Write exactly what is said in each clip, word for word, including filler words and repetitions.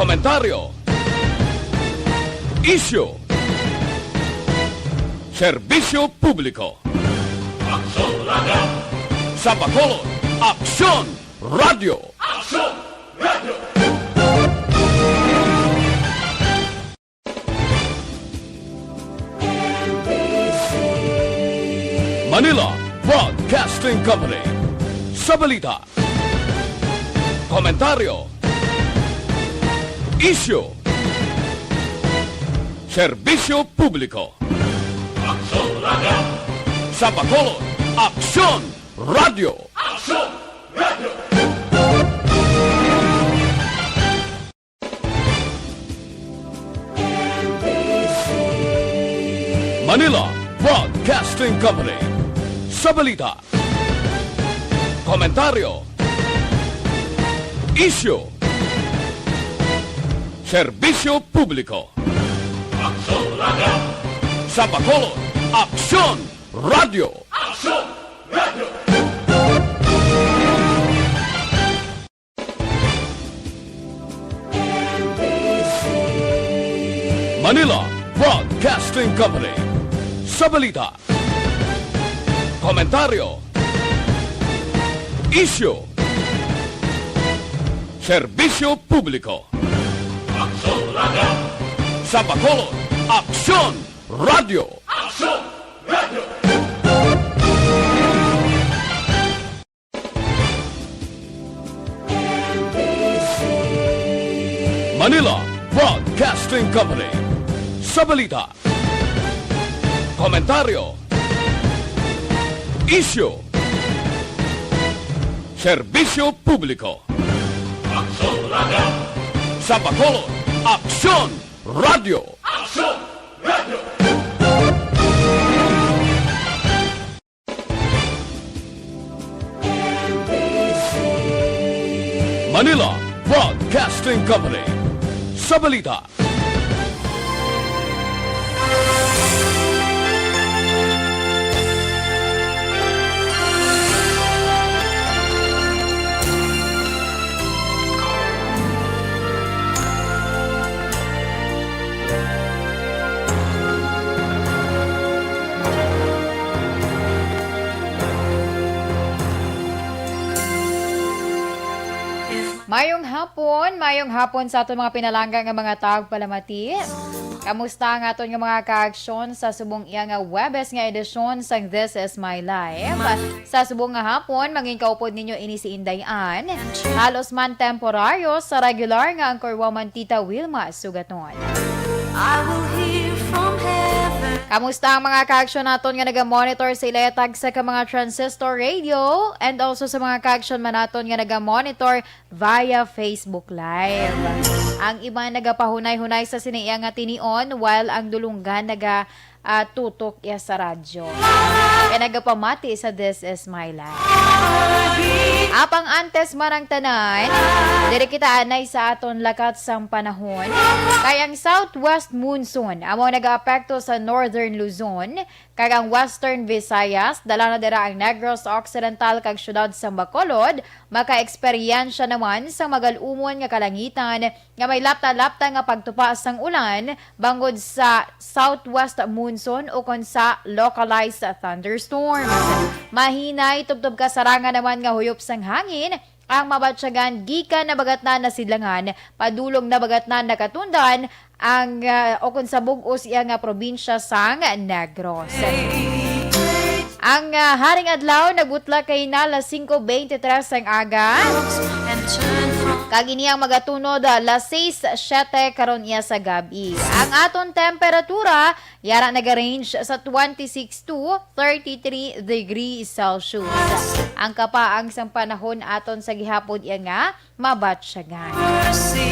Komentaryo. Isyu. Serbisyo publiko. Aksyon Radio. Sa Bacolod, Aksyon Radio. Aksyon Radio. Manila Broadcasting Company. Sa balita, komentaryo, isyu, serbisyo publiko. Aksyon Radio. Sa Bacolod, Aksyon Radio. Aksyon Radio. Manila Broadcasting Company. Sa balita, komentaryo, isyu, serbisyo publiko. Aksyon Radio. Sa Bacolod, Aksyon Radio. Aksyon Radio. Manila Broadcasting Company. Sa balita, komentaryo, isyu, serbisyo publiko. Aksyon Radio. Sa Bacolod, Aksyon Radio. Aksyon Radio. Manila Broadcasting Company. Sa balita, komentaryo, isyu, serbisyo publiko. Aksyon Radio. Sa Bacolod, Aksyon Radio. Aksyon Radio. Manila Broadcasting Company. Sa balita, Mayong hapon, mayong hapon sa aton mga pinalangga nga mga tagpalamati. Kamusta ang aton nga mga kaaksyon sa subong iya nga Huwebes nga edisyon sang This Is My Life? Sa subong nga hapon, mangin kaupod ninyo ini si Inday Ann. Halos man temporaryo sa regular nga anchor woman Tita Wilma Sugaton. I will hear from heaven. Kamusta ang mga kaaksyon naton nga naga-monitor sa ila tagsa ka mga transistor radio and also sa mga kaaksyon man naton nga naga-monitor via Facebook Live? Ang iban nagapahunay-hunay sa sini iya nga tinion, while ang dulunggan naga ah, tutok iya sa radyo. Kay nagapamati sa This Is My Life. Apang antes man ang tanan, diri kita anay sa aton lakat sang panahon. Kay ang southwest monsoon amo ang nagaapekto sa northern Luzon, kag ang western Visayas, dala na dira ang Negros Occidental kag siyudad sang Bacolod, makaeksperyensya naman sang magal-umon nga kalangitan nga may lapta-lapta nga pagtupa sang ulan bangod sa southwest monsoon ukon sa localized thunderstorms. Mahinay tubtob kasarangan naman nga huyop sang hangin ang mabatyagan gikan Nabagatnan na Sidlangan padulong Nabagatnan na Katundan ang, ah, ukon sa bug-os iya nga probinsya sang Negros. Ang, ah, haring adlaw nagutla kay na alas singko beintitres sang aga. Kag ini ang magatunod, ah, alas sais siete karon iya sa gab-i. Ang aton temperatura, yara nagarange sa twenty-six to thirty-three degrees Celsius. Ang kapaang sang panahon aton sa gihapon iya nga mabatyagan. Mercy,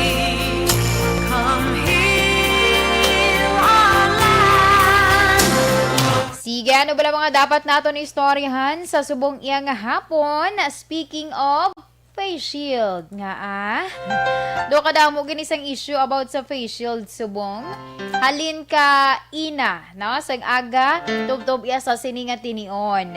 come heal our land. Sige, ano bala mga dapat naton istoryahan sa subong iya nga hapon? Speaking of face shield nga, ah. Do kadamo gini sang issue about sa face shield subong. Halin ka ina, no? Sang aga, tubtob iya sa sini nga tinion.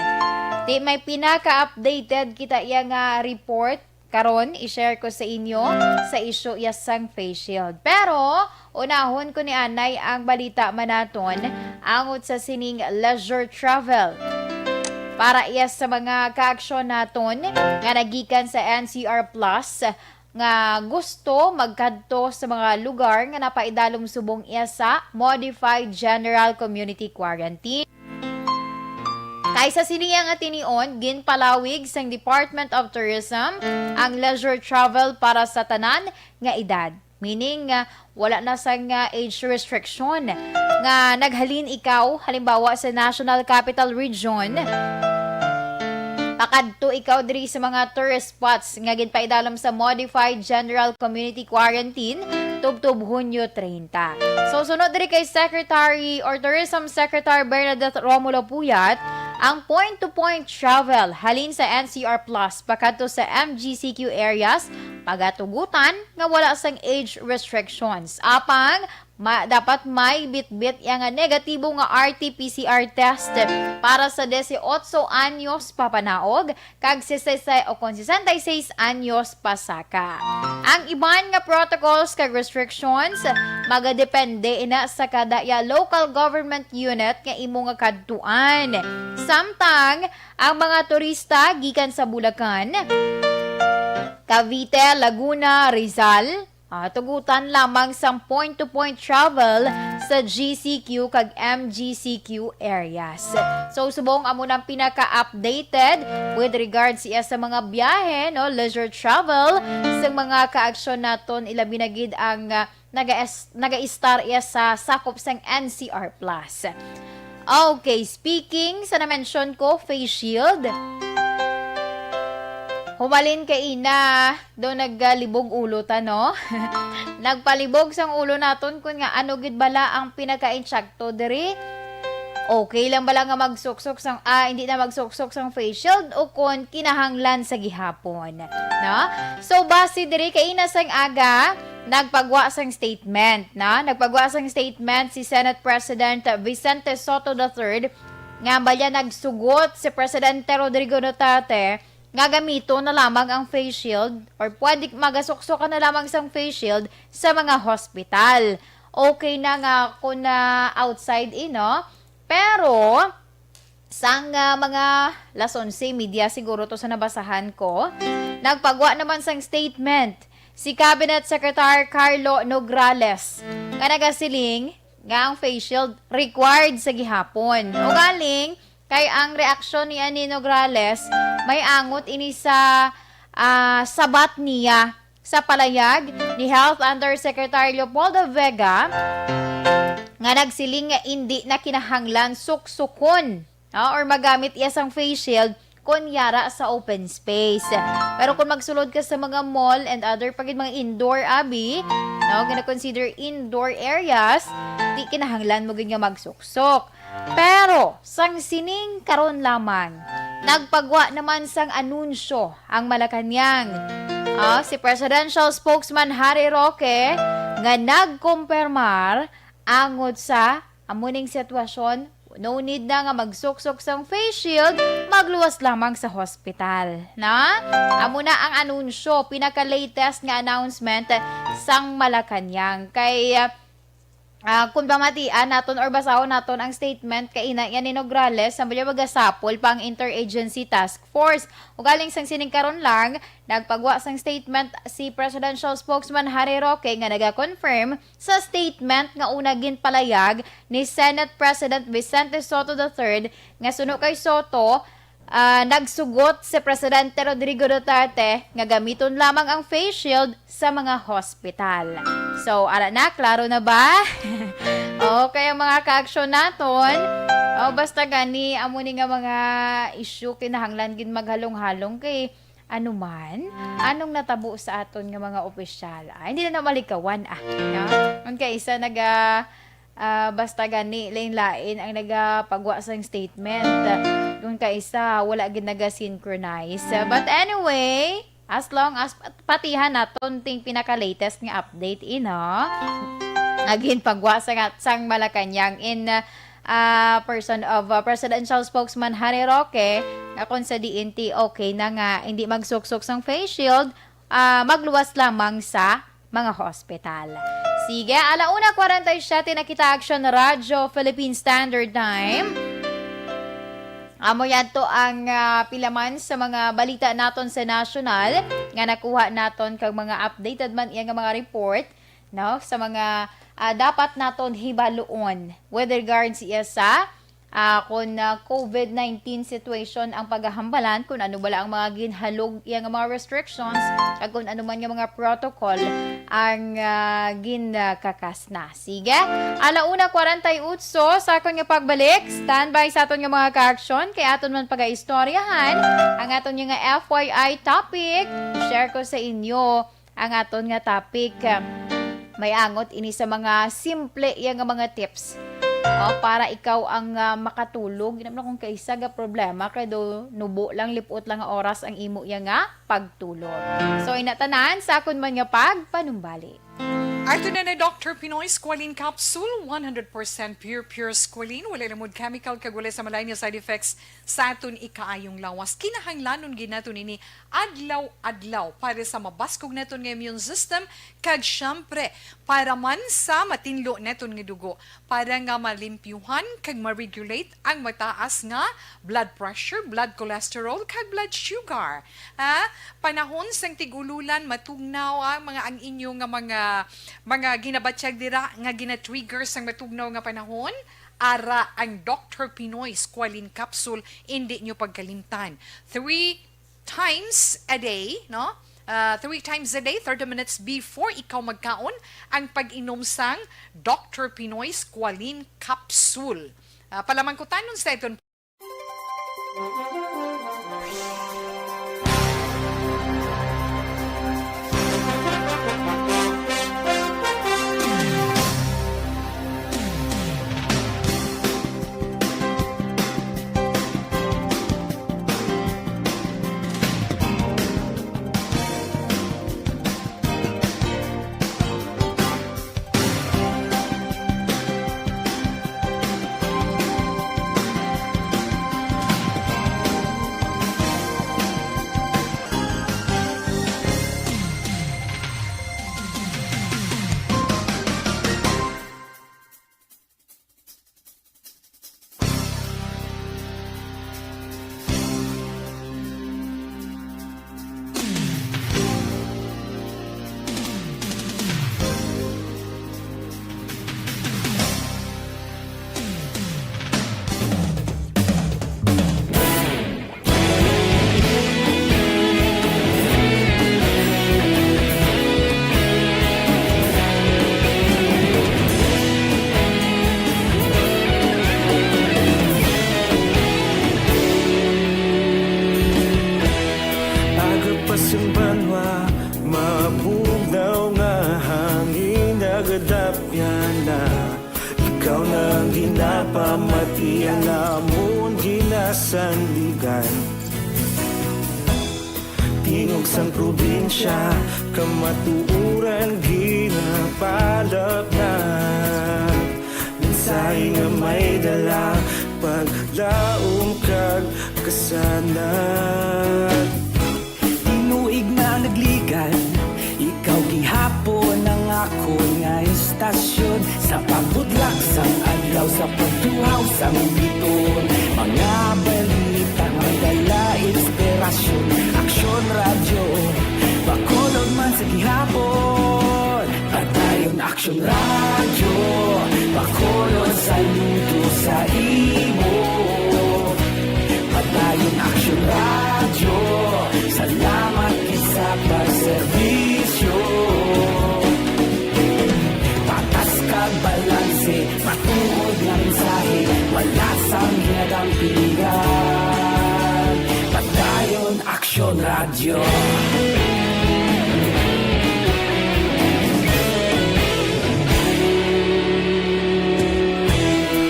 Ti may pinaka-updated kita iya nga report Karon, i-share ko sa inyo sa isyu iya sang face shield. Pero, unahon ko ni anay ang balita man naton angot sa sining leisure travel. Para iya sa mga kaaksyon naton nga nagikan sa N C R Plus nga gusto magkadto sa mga lugar nga napaidalom subong iya sa Modified General Community Quarantine. Kay sa sini nga tinion, ginpalawig sang Department of Tourism ang leisure travel para sa tanan nga edad. Meaning, ah, wala na sang, ah, age restriction nga naghalin ikaw, halimbawa, sa National Capital Region, pakadto ikaw diri sa mga tourist spots nga ginpaidalom sa Modified General Community Quarantine tubtob Hunyo treinta. So, sunod diri kay Secretary or Tourism Secretary Bernadette Romulo Puyat, ang point-to-point travel halin sa N C R Plus pakadto sa M G C Q areas pagatugutan nga wala sang age restrictions. Apang, ma-, dapat may bitbit iya nga negatibo nga R T P C R test para sa dieciocho anyos papanaog kag sesenta o kon sesenta y seis anyos pasaka. Ang iban nga protocols kag restrictions magadepende ina sa kada iya local government unit nga imo nga kadtuan. Samtang ang mga turista gikan sa Bulacan, Cavite, Laguna, Rizal, ah, tugutan lamang sang point-to-point travel sa G C Q kag M G C Q areas. So, subong amo nang pinaka-updated with regards iya sa mga biyahe, no, leisure travel, sa mga kaaksyon naton, ilabi na gid ang, ah, naga-es-, naga-istar iya sa sakop sang N C R Plus. Okay, speaking sa na-mention ko, face shield. Humalin kay ina, do nagkalibog ulo ta, no? Nagpalibog sang ulo naton kun nga ano gid bala ang pinaka-insakto diri. Okay lang bala nga magsuksok sang, ah, hindi na magsuksok sang face shield o kon kinahanglan sa gihapon, no? So, base diri kay ina sang aga, nagpagwa sang statement, no? Nagpagwa sang statement si Senate President Vicente Sotto the third nga balya nagsugot si Presidente Rodrigo Duterte nga gamiton na lamang ang face shield or pwede magasuksokan na lamang sang face shield sa mga hospital. Okay na nga kung na outside, eh, no? Pero, sang, ah, mga las onse y media siguro to sa nabasahan ko, nagpagwa naman sang statement si Cabinet Secretary Carlo Nograles nga nagasiling nga ang face shield required sa gihapon. Ugaling, kay ang reaksyon ni ani Nograles may angot ini sa, ah, sabat niya sa palayag ni Health Undersecretary Leopoldo Vega nga nagsiling nga indi na kinahanglan suksukon, no, or magamit iya sang face shield kon yara sa open space. Pero kung magsulod ka sa mga mall and other pa gid mga indoor, abi, no, gina-consider indoor areas, di kinahanglan mo gid nga magsuksok. Pero sang sining karon lamang, nagpagwa naman sang anunsyo ang Malacañang. Ah, si Presidential Spokesman Harry Roque nga nagkumpirmar angot sa amo ning sitwasyon, no need na nga magsuksok sang face shield, magluwas lamang sa hospital, na? Amo na ang anunsyo, pinaka-latest nga announcement sang Malacañang. Kay, ah, ah, kung pamatian naton or basahon naton ang statement kay ina ni Nograles, sa balya magasapol pa ang Interagency Task Force. Ugaling sang sining karon lang, nagpagwa sang statement si Presidential Spokesman Harry Roque nga naga-confirm sa statement nga una ginpalayag ni Senate President Vicente Sotto the third nga suno kay Sotto, ah, nagsugot si Presidente Rodrigo Duterte nga gamiton lamang ang face shield sa mga hospital. So, ara na, klaro na ba? Okay, ang mga kaaksyon naton. O, basta gani, amo ni nga mga issue, kinahanglan gid maghalong-halong kay ano man, anong natabo sa aton nga mga opisyal? Ah, hindi na na malikawan, ah. No? Ang kaisa naga, ah, basta gani, lain-lain ang nagapagwa sang statement. Kung kaisa, wala gid naga-synchronize. But anyway, as long as pat-, patihan naton ting pinaka-latest nga update, ino? Nagin pagwa sa nga, sang Malacañang in, ah, person of, ah, Presidential Spokesman Harry Roque, nga kung sa diin ti okay na nga hindi magsuksok sang face shield, ah, magluwas lamang sa mga hospital. Sige, ala una kwarenta y siyete na kita, Action Radyo Philippine Standard Time. Amo yan to ang, ah, pila man sa mga balita naton sa national nga nakuha naton kag mga updated man iya nga mga report, no, sa mga, ah, dapat naton hibaluon with regards iya sa, ah, kun, ah, covid nineteen situation ang pagahambalan, kun ano bala ang mga ginhalog iya nga mga restrictions, kag kun ano man nga mga protocol ang, ah, ginakakas na. Sige, ala una kwarenta y ocho sa akon nga pagbalik. Standby sa aton nga mga ka-action kay aton man pagaistoryahan ang aton nga F Y I topic. Share ko sa inyo ang aton nga topic. May angot ini sa mga simple iya nga mga tips. O, para ikaw ang, ah, makatulog. Di naman akong kaisa ga problema kay do nubo lang, lipot lang nga oras ang imo iya nga pagtulog. So, inatanan sa akon man nga pagpanumbalik. Ato na na Doctor Pinoy Squalene Capsule, one hundred percent pure, pure squalene. Wala lamod chemical kag wala sa malain nga side effects sa aton ikaayong lawas. Kinahanglanon gid naton ini adlaw-adlaw para sa mabaskog naton nga immune system kag, syempre, para man sa matinlo naton nga dugo, para nga malimpyuhan kag ma-regulate ang mataas nga blood pressure, blood cholesterol, kag blood sugar. Ha? Panahon sang tig-ululan, matugnaw ang mga, ang inyo nga mga, mga ginabatyag dira nga gina-trigger sang matugnaw nga panahon. Ara ang Doctor Pinoy Squalene Capsule, indi nyo pagkalimtan. Three times a day, no? Ah, three times a day, thirty minutes before ikaw magkaon, ang pag-inom sang Doctor Pinoy Squalene Capsule. Ah, palamangkutanon sa iton. Aga pa sing banwa, mabugnaw nga hangin nagadapyan na. Ikaw na ang ginapamati, ang amon ginasandigan. Tingog sang probinsya, kamatuoran ginapalapnag. Mensahe nga may dala, paglaom kag kasanag. Tinuig na nagligan, ikaw gihapon ang akon nga istasyon. Sa pagbutlak sang adlaw, sa pagtuhaw sang biton, mga balita may dala inspirasyon. Aksyon Radyo, Bacolod man sa gihapon. Padayon Aksyon Radyo, Bacolod, saludo sa imo. Padayon Aksyon Radyo, salamat gid sa pagserbisyo. Patas kag balanse, matuod nga mensahe, wala sang ginadampingan. Padayon Aksyon Radyo.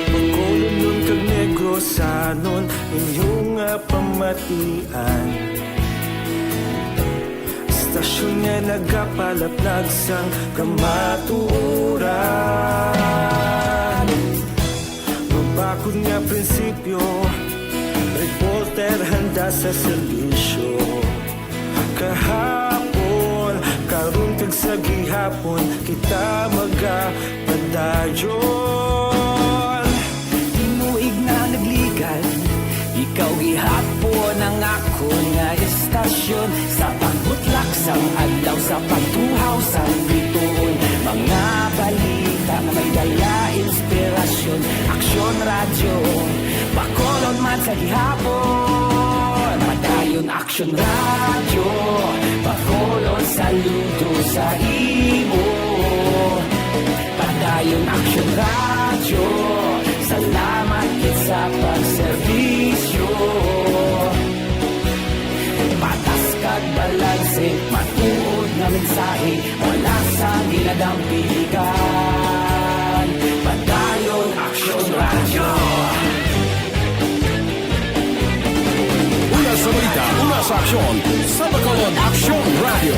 Bacolodnon kag Negrosanon, inyo nga pamatian. Istasyon nga nagapalaplag sang kamatuoran. Mabakod nga prinsipyo, reporter handa sa serbisyo. Kahapon Gihapon kita magapadayon. Tinuig na nagligad, ikaw gihapon ang akon nga estasyon. Sa pagbutlak sang adlaw, sa pagtuhaw sang bituon, mga balita nga may dala inspirasyon. Aksyon Radyo, Bacolod man sa gihapon. Padayon Aksyon Radyo, Bacolod, saludo sa imo. Padayon Aksyon Radyo, salamat gid sa pagserbisyo. Patas kag balanse, matuod nga mensahe, wala sang ginadampigan. Padayon Aksyon Radyo. Una sa balita, una sa aksyon, sa Bacolod Aksyon Radyo.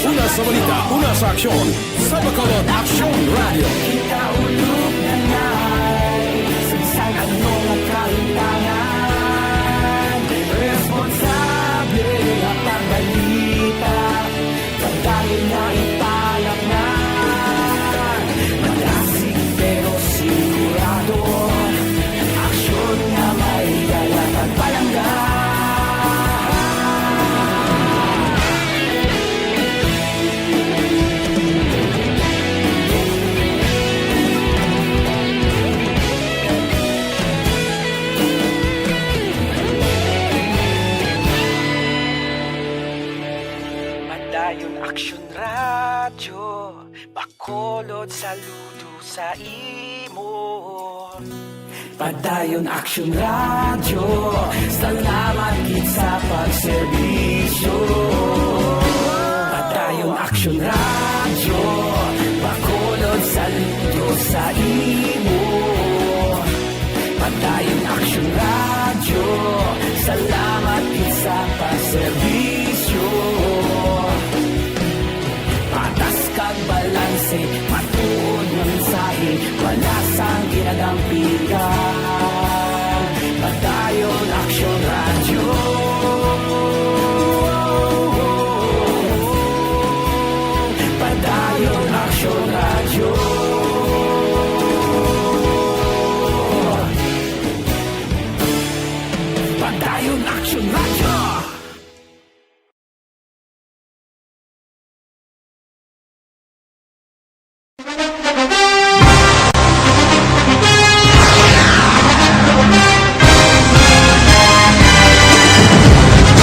Una sa balita, una sa aksyon, sa Bacolod Aksyon Radyo. Kita ulog na ngay, sagsag ano nga kahimtangan, responsable nga pagbalita. Padayon nga ipalaknag, madasig pero sigurado, aksyon nga may dala kag palangga. Padayon Aksyon Radyo, Bacolod, saludo sa imo. Padayon Aksyon Radyo, salamat gid sa pagserbisyo. Padayon Aksyon Radyo, Bacolod, saludo sa imo. Padayon Aksyon Radyo, salamat gid sa pagserbisyo. Patas kag balanse, matuod nga mensahe, wala sang ginadampigan. Padayon Aksyon Radyo. Padayon Aksyon Radyo. Padayon Aksyon Radyo.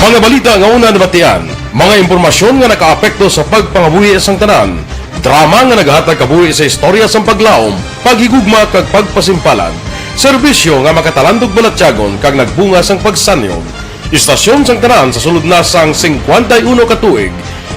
Mga balita nga una nabatian, mga impormasyon nga nakaapekto sa pagpangabuhi sang tanan, drama nga nagahatag kabuhi sa istorya sang paglaom, paghigugma kag pagpasimpalan, serbisyo nga makatalandog balatyagon kag nagbunga sang pagsanyog. Istasyon sang tanan sa sulod na sang singkwenta y uno ka tuig.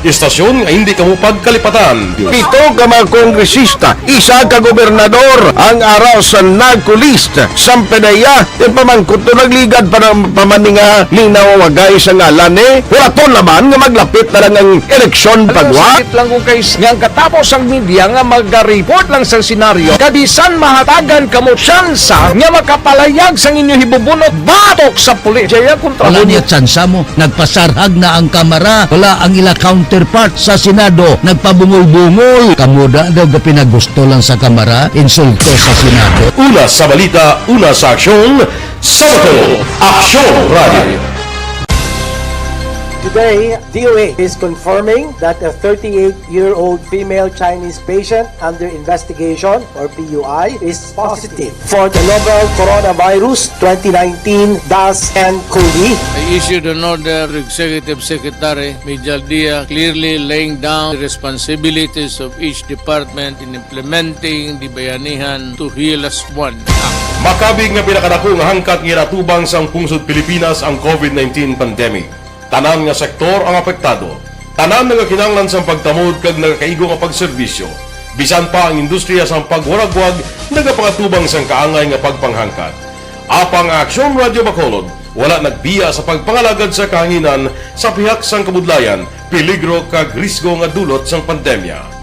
Istasyon nga hindi kamo pagkalipatan. Pito ka mga kongresista, isa ka gobernador ang ara sa NARCO list. Samtang iya, ipamangkot to, nagligad pa ng pamaninga, linaw wagay sa ngalan ni Huraton naman nga maglapit na lang ang eleksyon pagwa. Sakit lang ko kay s-, nga ang katapos ang media nga mag-report lang sa senaryo, kabisan mahatagan kamo tsansa nga makapalayag sang inyo hibubunot batok sa pulis. Jaya kontra Wala mo. Niya tsansa mo. Nagpasarhag na ang Kamara. Wala ang ila counterpart sa Senado. Nagpabungol-bungol. Kamo da daw pinagusto lang sa Kamara. Insulto sa Senado. Una sa balita, una sa aksyon, sa Bacolod Aksyon Radio. Today, D O H is confirming that a thirty-eight-year-old female Chinese patient under investigation, or P U I, is positive for the novel coronavirus twenty nineteen dash N cov. I issued an order to Executive Secretary Mijal Dia, clearly laying down the responsibilities of each department in implementing the Bayanihan to Heal As One Act. Makabig nga pinakadako nga hangkat nga ginatubang sang pungsod Pilipinas ang COVID nineteen pandemic. Tanan nga sektor ang apektado. Tanan nagakinahanglan sang pagtamod kag nagakaigo nga pagserbisyo. Bisan pa ang industriya sang pagwaragwag nagapangatubang sang kaangay nga pagpanghangkat. Apang ang Aksyon Radyo Bacolod wala nagbiya sa pagpangalagad sa kahanginan sa pihak sang kabudlayan, peligro kag risgo nga dulot sang pandemya.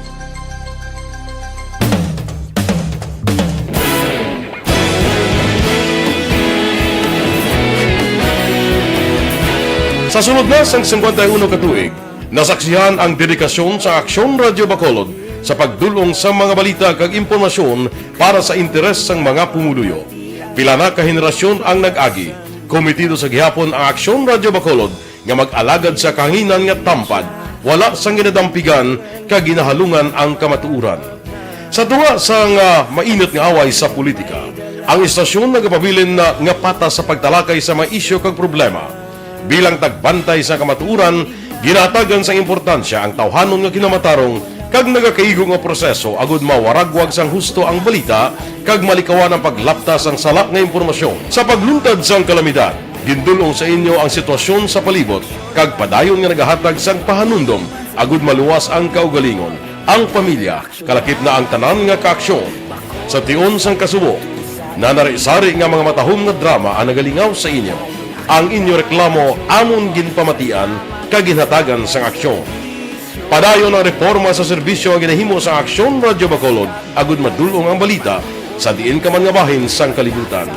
Sa sulod na sang singkwenta y uno ka tuig, nasaksihan ang dedikasyon sa Aksyon Radyo Bacolod sa pagdul-ong sa mga balita kag impormasyon para sa interes sang mga pumuluyo. Pila na ka henerasyon ang nag-agi. Komitido sa gihapon ang Aksyon Radyo Bacolod nga mag-alagad sa kahanginan nga tampad, wala sang ginadampigan kag ginahalungan ang kamatuoran. Sa tunga sang, ah, mainit nga away sa politika, ang istasyon nagapabilin na nga patas sa pagtalakay sa mga isyu kag problema. Bilang tagbantay sa kamatuoran, ginahatagan sang importansya ang tawhanon nga kinamatarong kag nagakaigo nga proseso agud mawaragwag sang husto ang balita kag malikawan ang paglapta sang sala nga impormasyon. Sa pagluntad sang kalamidad, gindul-ong sa inyo ang sitwasyon sa palibot kag padayon nga nagahatag sang pahanumdom agud maluwas ang kaugalingon, ang pamilya, kalakip na ang tanan nga kaaksyon. Sa tion sang kasubo, nanari-sari nga mga matahom nga drama ang nagalingaw sa inyo. Ang inyo reklamo amon ginpamatian kag ginhatagan sang aksyon. Padayon ang reporma sa serbisyo nga ginahimo sang Aksyon Radyo Bacolod agud madul-ong ang balita sa diin ka man nga bahin sang kalibutan.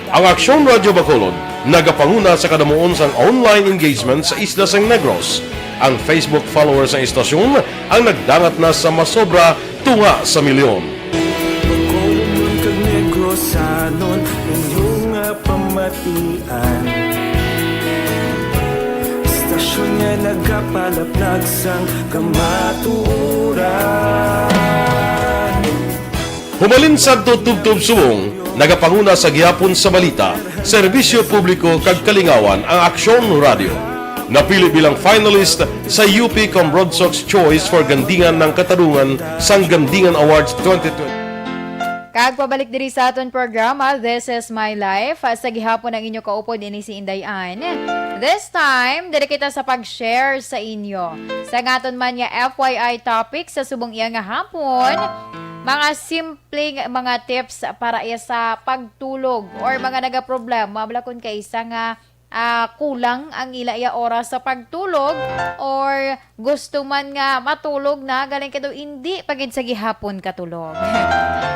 Ang Aksyon Radyo Bacolod nagapanguna sa kadamuon sang online engagement sa isla sang Negros. Ang Facebook followers sang istasyon ang nagdangat na sa masobra tunga sa milyon. Bacolodnon kag Negrosanon, inyo nga pamatian. Istasyon nga nagapalaplag sang kamatuoran. Humalin sadto tubtob subong, nagapanguna sa gihapon sa balita, serbisyo publiko kag kalingawan ang Aksyon Radyo. Napili bilang finalist sa U P Comrod Sox Choice for Gandingan ng Katarungan sang Gandingan Awards twenty twenty. Kag pabalik diri sa aton programa, This Is My Life. Sa gihapon ang inyo kaupod ini si Inday Ann. This time, diri kita sa pag-share sa inyo sa aton man nga F Y I topic sa subong iya nga hapon, mga simpleng mga tips para iya sa pagtulog or mga nagaproblema bala kun kaisa nga ah, kulang ang ila iya oras sa pagtulog or gusto man nga matulog na, galing ka daw hindi pa gid sa gihapon katulog.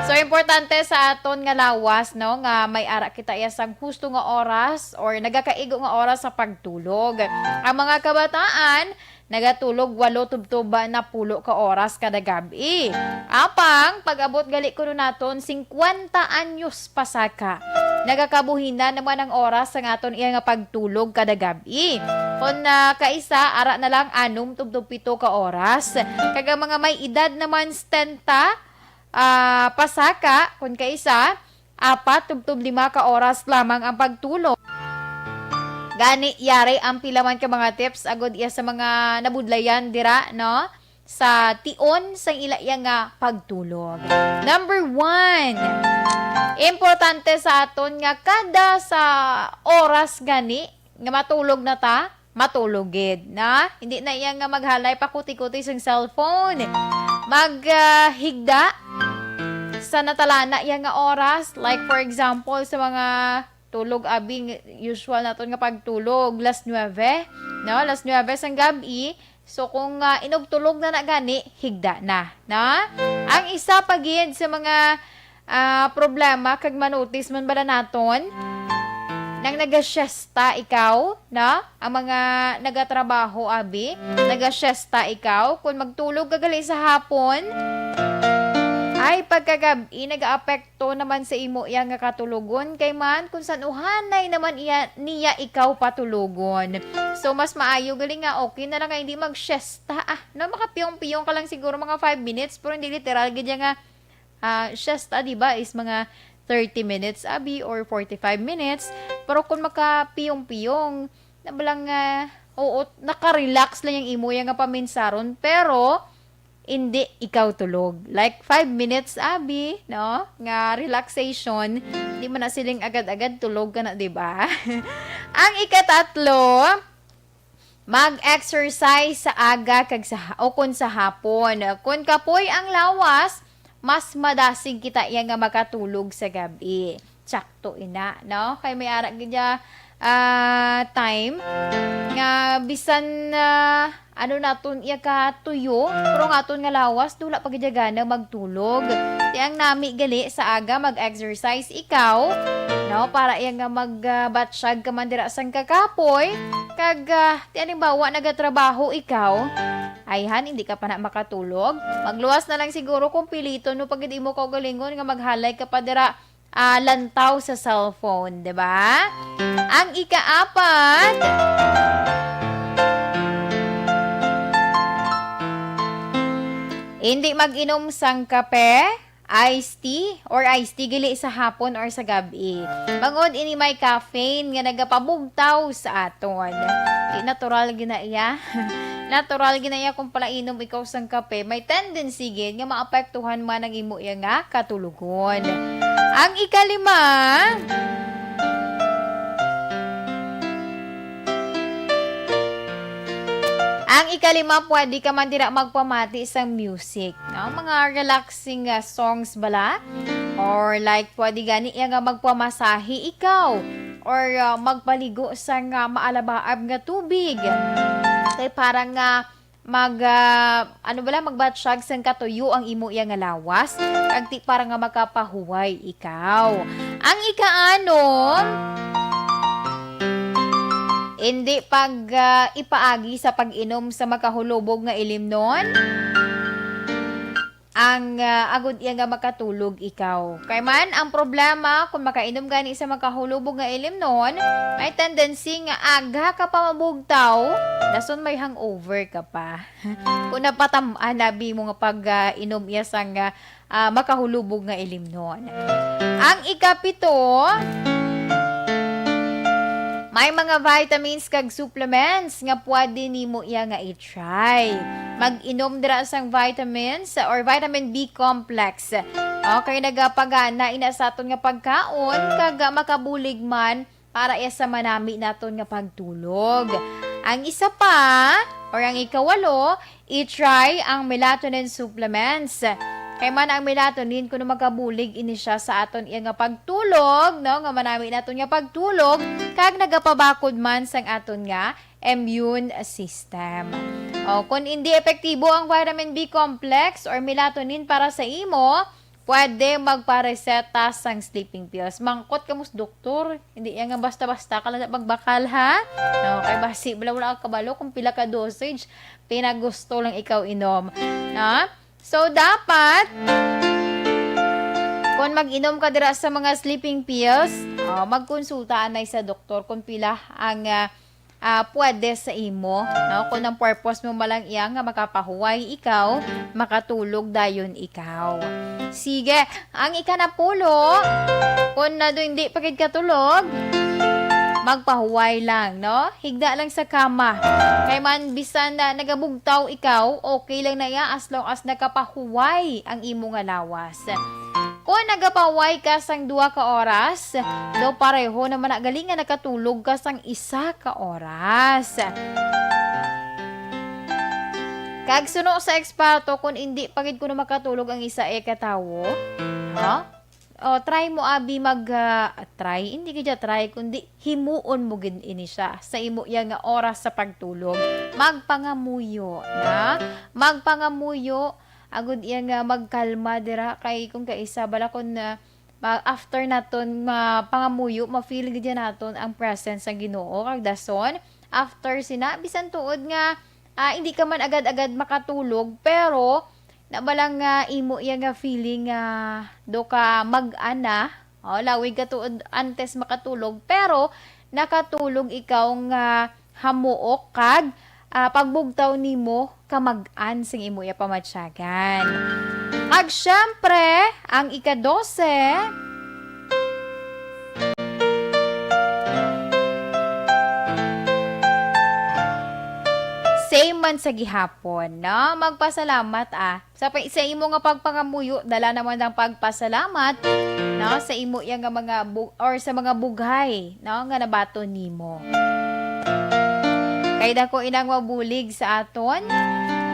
So, importante sa aton nga lawas, no, nga may ara kita iya sang husto nga oras or nagakaigo nga oras sa pagtulog. Ang mga kabataan, nagatulog walo tubtob na pulo ka oras kada gab-i. Apang, pag-abot gali kuno naton singkwenta anyos pasaka, nagakabuhi na naman ang oras sa aton iya nga pagtulog kada gab-i. Kon, ah, kaisa, ara na lang anom tubtob pito ka oras. Kag ang mga may edad naman setenta, ah, pasaka, kon kaisa, apat tubtob lima ka oras lamang ang pagtulog. Gani, yari ang pila man ka mga tips agud iya sa mga nabudlayan dira, no? Sa tion sang ila iya nga pagtulog. Number one, importante sa aton nga kada sa oras gani nga matulog na ta, matulog gid, na? Hindi na iya nga maghalay pakuti-kuti sang cellphone. Mag, ah, higda sa natalana iya nga oras. Like, for example, sa mga tulog, abi, ng usual naton nga pagtulog, las nuebe, no? Las nuebe sang gab-i. So, kung, ah, inugtulog na na gani, higda na, no? Ang isa pa gid sa mga, ah, problema kag manotis man bala naton, nang nagasyesta ikaw, no? Ang mga nagatrabaho, abi, nagasyesta ikaw, kung magtulog ka gali sa hapon, ay, pagkagab-i, nagaapekto naman sa imo iya nga katulogon, kay man kung san-uhanay naman iya, niya ikaw patulogon. So, mas maayo gali nga okay na lang nga hindi magsyesta, ah, no? Makapiyong-piyong ka lang siguro mga five minutes, pero hindi literal gid iya nga, ah, syesta, di ba, is mga thirty minutes, abi, or forty-five minutes. Pero kung makapiyong-piyong, na ba lang, ah, oo, naka-relax lang ang imo iya nga paminsaron, pero hindi ikaw tulog. Like, five minutes, abi, no? Nga relaxation, di man na siling agad-agad tulog ka na, di ba? Ang ikatatlo, mag-exercise sa aga kag sa ha-, o kun sa hapon. Kun kapoy ang lawas, mas madasig kita iya nga makatulog sa gab-i. Tsakto ina, no? Kay may ara gid iya, ah, time nga bisan, ah, ano naton iya ka tuyo, pero ang aton nga lawas, wala pa gid gana magtulog. Ti ang nami gali sa aga, mag-exercise ikaw, no? Para iya nga mag, ah, batsyag ka man dira sang kakapoy, kag, ah, ti halimbawa, nagatrabaho ikaw, ayhan, hindi ka pa na makatulog. Magluwas na lang siguro kung piliton mo pa gid imo kaugalingon nga maghalay ka pa dira, ah, lantaw sa cellphone, di ba? Ang ikaapat, hindi mag-inom sang kape, iced tea, or iced tea gali sa hapon or sa gab-i. Bangod ini may caffeine nga nagapabugtaw sa aton. Di natural gina iya. Natural gina iya kung palainom ikaw sang kape. May tendency gid nga maapektuhan man ang imo iya nga katulogon. Ang ikalima, ang ikalima, pwede ka man dira magpamati sang music, no? Mga relaxing, ah, songs bala. Or like, pwede gani iya nga magpamasahe ikaw. Or, ah, magpaligo sang, ah, maalabaab nga tubig. Kay parang, ah, mag, ah, ano bala, magbatsyag sang katuyo ang imo iya nga lawas, kag ti para nga makapahuway ikaw. Ang ikaanom, hindi pag, ah, ipaagi sa pag-inom sa makahulubog nga ilimnon ang, ah, agud iya nga makatulog ikaw. Kay man, ang problema, kung makainom gani sa makahulubog nga ilimnon, may tendency nga aga ka pa mabugtaw, dason may hangover ka pa. Kung napatam-an abi mo nga pag, ah, inom iya sang, ah, ah, makahulubog nga ilimnon. Ang ikapito, may mga vitamins kag supplements nga pwede nimo iya nga i-try. Mag-inom dira sang vitamins or vitamin B complex. Okay, nagapagana ina sa aton nga pagkaon, kag makabulig man para iya sa manami naton nga pagtulog. Ang isa pa, or ang ikawalo, i-try ang melatonin supplements. Kay man ang melatonin kuno magabulig ini siya sa aton iya nga pagtulog, no, nga manami naton nga pagtulog, kag nagapabakod man sang aton nga immune system. O, kung hindi epektibo ang vitamin B complex or melatonin para sa imo, pwede magpareseta sang sleeping pills. Mangkot ka mo sa doktor. Hindi yan nga basta-basta ka lang magbakal, ha? No, kay basi bala wala ka kabalo kung pila ka dosage pinagusto lang ikaw inom. No? So, dapat, kung mag-inom ka dira sa mga sleeping pills, oh, magkonsulta anay sa doktor kung pila ang, ah, ah, pwede sa imo, no? Kung ang purpose mo malang iya nga makapahuway ikaw, makatulog dayon ikaw. Sige, ang ikanapulo, kung na hindi pa gid katulog, magpahuway lang, no? Higda lang sa kama. Kay man, bisan na nagabugtaw ikaw, okay lang na iya as long as nakapahuway ang imo nga lawas. Kung nagapahuway ka sang duha ka oras, daw pareho naman na gali nga nakatulog ka sang isa ka oras. Kag suno sa eksperto, kung indi pa gid kuno makatulog ang isa ka tawo, ha? O, try mo, abi, mag, ah, try. Hindi ka dya try, kundi himuon mo gid ini siya sa imo iya nga oras sa pagtulog. Magpangamuyo, na? Magpangamuyo, agud iya nga magkalma dira. Kay kung kaisa, bala kung, ah, ma-, after naton mapangamuyo, ma-feel gid naton ang presence sang Ginoo. Kag dason, after sina, bisan tuod nga, ah, hindi ka man agad-agad makatulog, pero na ba lang nga imo iya nga feeling nga do ka mag-ana, o, lawig ka tuod antes makatulog, pero nakatulog ikaw nga hamuok kag, ah, pagbugtaw nimo kamag-an sing imo iya pamatyagan. Kag syempre, ang ika-dose, same man sa gihapon, no? Magpasalamat, ah. Sa pa-, sa imo nga pagpangamuyo, dala naman ang pagpasalamat, no? Sa imo iya nga mga bu-, or sa mga bughay, no? Nga nabaton nimo. Kay dako inang mabulig sa aton.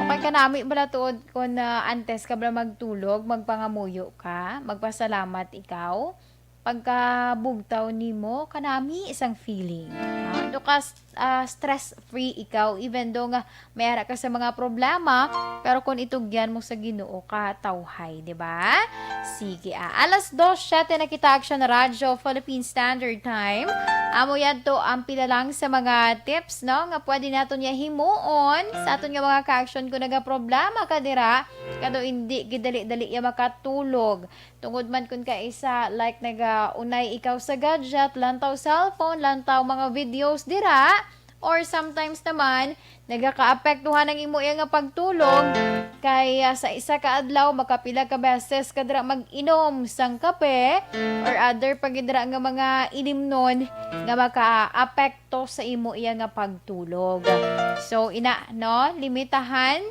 Okay ka nami bala tuod kung, ah, antes ka bala magtulog, magpangamuyo ka, magpasalamat ikaw. pagkabugtaw nimo, kanami isang feeling. Ah, do ka s-, ah, stress-free ikaw, even though nga may ara ka sa mga problema, pero kung itugyan mo sa Ginoo ka, tawhay, di ba? Sige, ah, alas dos siyete na kita, Action Radyo, Philippine Standard Time. Amo yan to ang pila lang sa mga tips, no, nga pwede naton ya himuon sa aton nga mga ka-action kung nagaproblema ka dira, kado hindi gidali-dali ya makatulog. Tungod man kun kaisa, like, nagaunay ikaw sa gadget, lantaw cellphone, lantaw mga videos dira, or sometimes naman, nagakaapektuhan ang imo iya nga pagtulog, kay, ah, sa isa ka adlaw, makapila ka beses ka dira mag-inom sang kape or other pa gid dira nga mga inimnon nga makaapekto sa imo iya nga pagtulog. So, ina, no? Limitahan,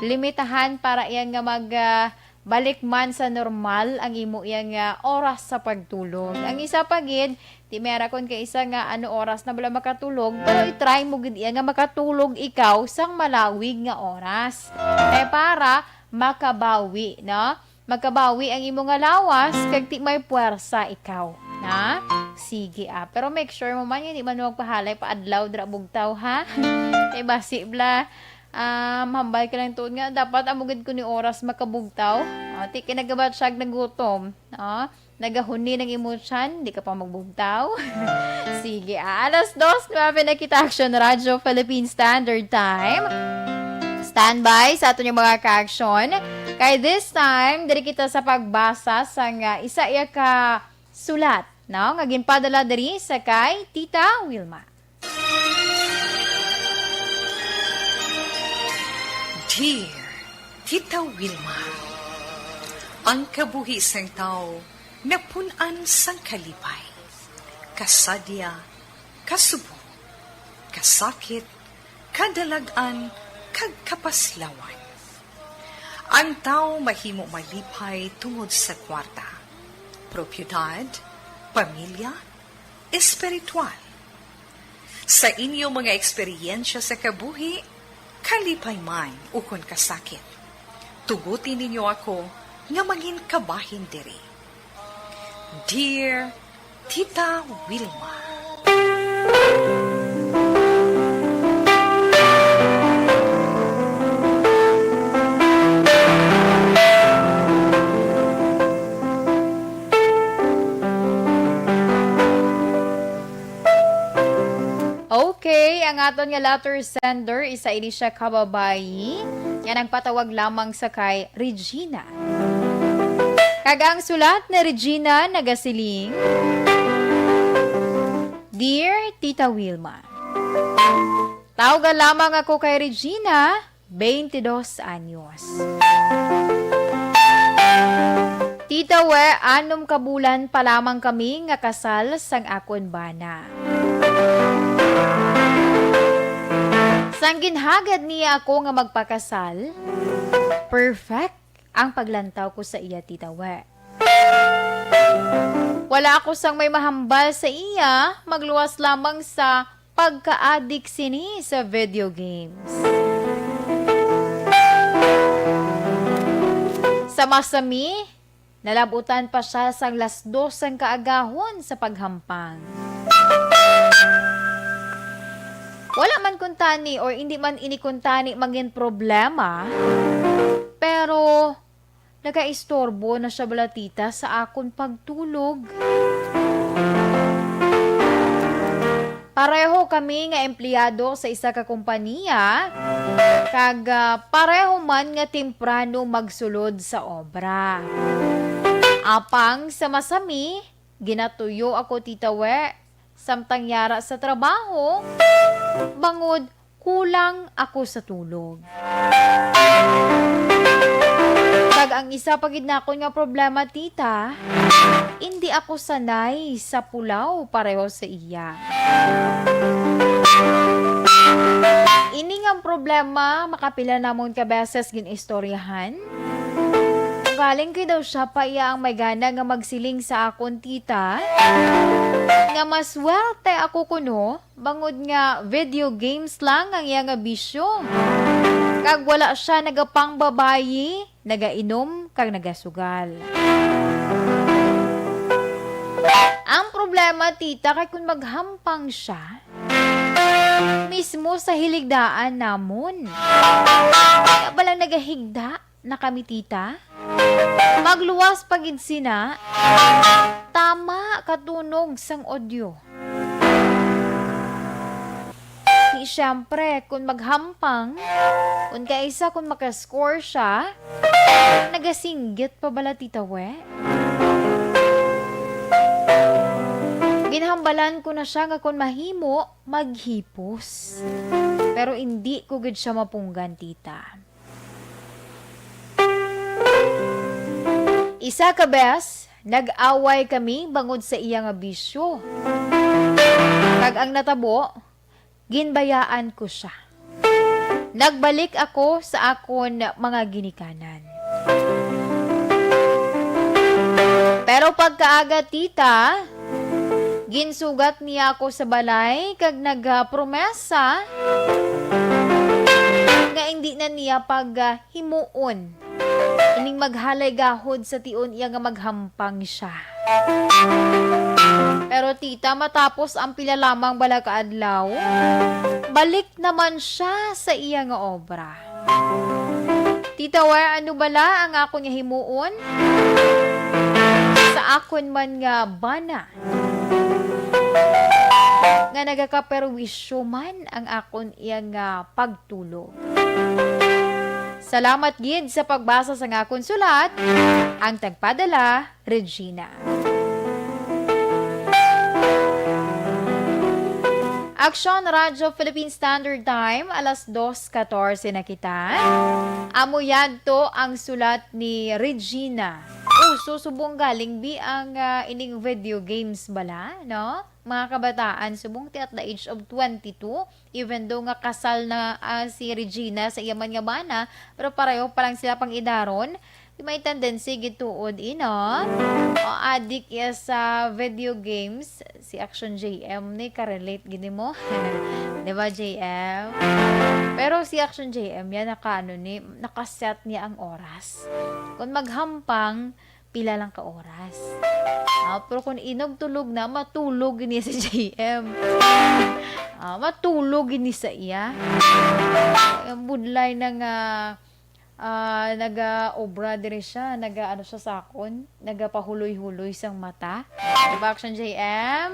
limitahan para iya nga mag, ah, balik man sa normal ang imo iya nga oras sa pagtulog. Ang isa pa gid, di may ara kon kaisa nga ano oras na bala makatulog, pero i-try mo gid iya nga makatulog ikaw sang malawig nga oras. Kay para makabawi, no? Makabawi ang imo nga lawas, kag di may puwersa ikaw, na? Sige, ah. Pero make sure mo man, hindi man magpahalay pa adlaw dira bugtaw, ha? Kay basi bala, ah, mahambal ka lang tuod nga, dapat amo gid ko ni oras makabugtaw. Ah, ti kinagabat siya nagutom, no? Nagahuni ng imo tiyan, di ka pa magbugtaw. Sige, ah, alas dos, nuebe na kita, Action Radyo, Philippine Standard Time. Standby sa aton yung mga ka-action. Kay this time, diri kita sa pagbasa sa nga isa iya ka sulat, no? Nga ginpadala diri sa kay Tita Wilma. Dear Tita Wilma, ang kabuhi sang tawo napun-an sang kalipay, kasadya, kasubo, kasakit, kadalag-an, kag kapaslawan. Ang tawo mahimo malipay tungod sa kwarta, propiedad, pamilya, espiritual. Sa inyo mga eksperyensya sa kabuhi, kalipay man ukon kasakit, tuguti ninyo ako nga mangin kabahin diri. Dear Tita Wilma. Okay, ang aton nga letter sender, isa ini siya ka babayi nga nagpatawag lamang sa kay Regina. Kag ang sulat ni Regina nagasiling, Dear Tita Wilma, tawga lamang ako kay Regina, twenty-dos anyos. Tita We, anom ka bulan pa lamang kami nga kasal sang akon bana. Sang ginhagad niya ako nga magpakasal, perfect ang paglantaw ko sa iya, Tita We. Wala ako sang may mahambal sa iya, magluwas lamang sa pagkaadik sini sa video games. Sa masami, nalabutan pa siya sang las dos sang kaagahon sa paghampang. Wala man kuntani or hindi man ini kuntani mangin problema, pero nagaistorbo na siya bala, tita, sa akon pagtulog. Pareho kami nga empleyado sa isa ka kompanya, kag, ah, pareho man nga temprano magsulod sa obra. Apang sa masami, ginatuyo ako, Tita We, samtang yara sa trabaho, bangod kulang ako sa tulog. Kag ang isa pa gid nakon nga problema, tita, indi ako sanay sa pulaw pareho sa iya. Ini nga problema, makapila namon ka beses gin-istoryahan. Ugaling kay daw siya pa iya ang may gana nga magsiling sa akon, tita, nga maswerte ako kuno, bangod nga video games lang ang iya nga bisyo. Kag wala siya nagapangbabayi, nagainom, kag nagasugal. Problema, tita, kay kung maghampang siya, mismo sa hiligdaan namon. Kaya ba lang nagahigda na kami, tita? Magluwas pa gid sina. Tama katunog sang audio. Di siyempre, kung maghampang, kung kaisa kung makascore siya, nagasinggit pa bala, tita, we? Ginhambalan ko na siya nga kung mahimo, maghipos. Pero indi ko gid siya mapunggan, tita. Isa ka bes, nag-away kami bangod sa iya nga bisyo. Kag ang natabo, ginbayaan ko siya. Nagbalik ako sa akon mga ginikanan. Pero pagkaaga, tita, ginsugat niya ako sa balay kag nagpromesa nga indi na niya paghimuon ining maghalay gahod sa tion iya nga maghampang siya. Pero, tita, matapos ang pila lamang bala ka adlaw, balik naman siya sa iya nga obra. Tita, we, ano bala ang akon nga himuon sa akon man nga bana nga nagakaperwisyo man ang akon iya nga pagtulog? Salamat gid sa pagbasa sang akon sulat, ang tagpadala, Regina. Aksyon Radyo Philippine Standard Time, alas dos katorse na kita. Amo yadto ang sulat ni Regina. Uso subong galing bi ang, ah, ining video games bala, no? Mga kabataan, subong ti at the age of twenty-two, even though nga kasal na, ah, si Regina sa iya man nga bana, pero pareho pa lang sila pang-idaron. Di may tendency gid tuod, ino? O, adik iya sa video games, si Action J M ni, ka-relate gid mo. Di ba, J M? Pero si Action J M yan, naka, ano ni, nakaset niya ang oras. Kung maghampang, pila lang ka oras. Ah, pero kung inog tulog na, matulog ini sa J M. Ah, matulog ini sa iya. Ang budlay na nga, ah, naga-obra diri siya, naga-ano siya sa akon, nagapahuloy-huloy sang mata. Diba, Action J M?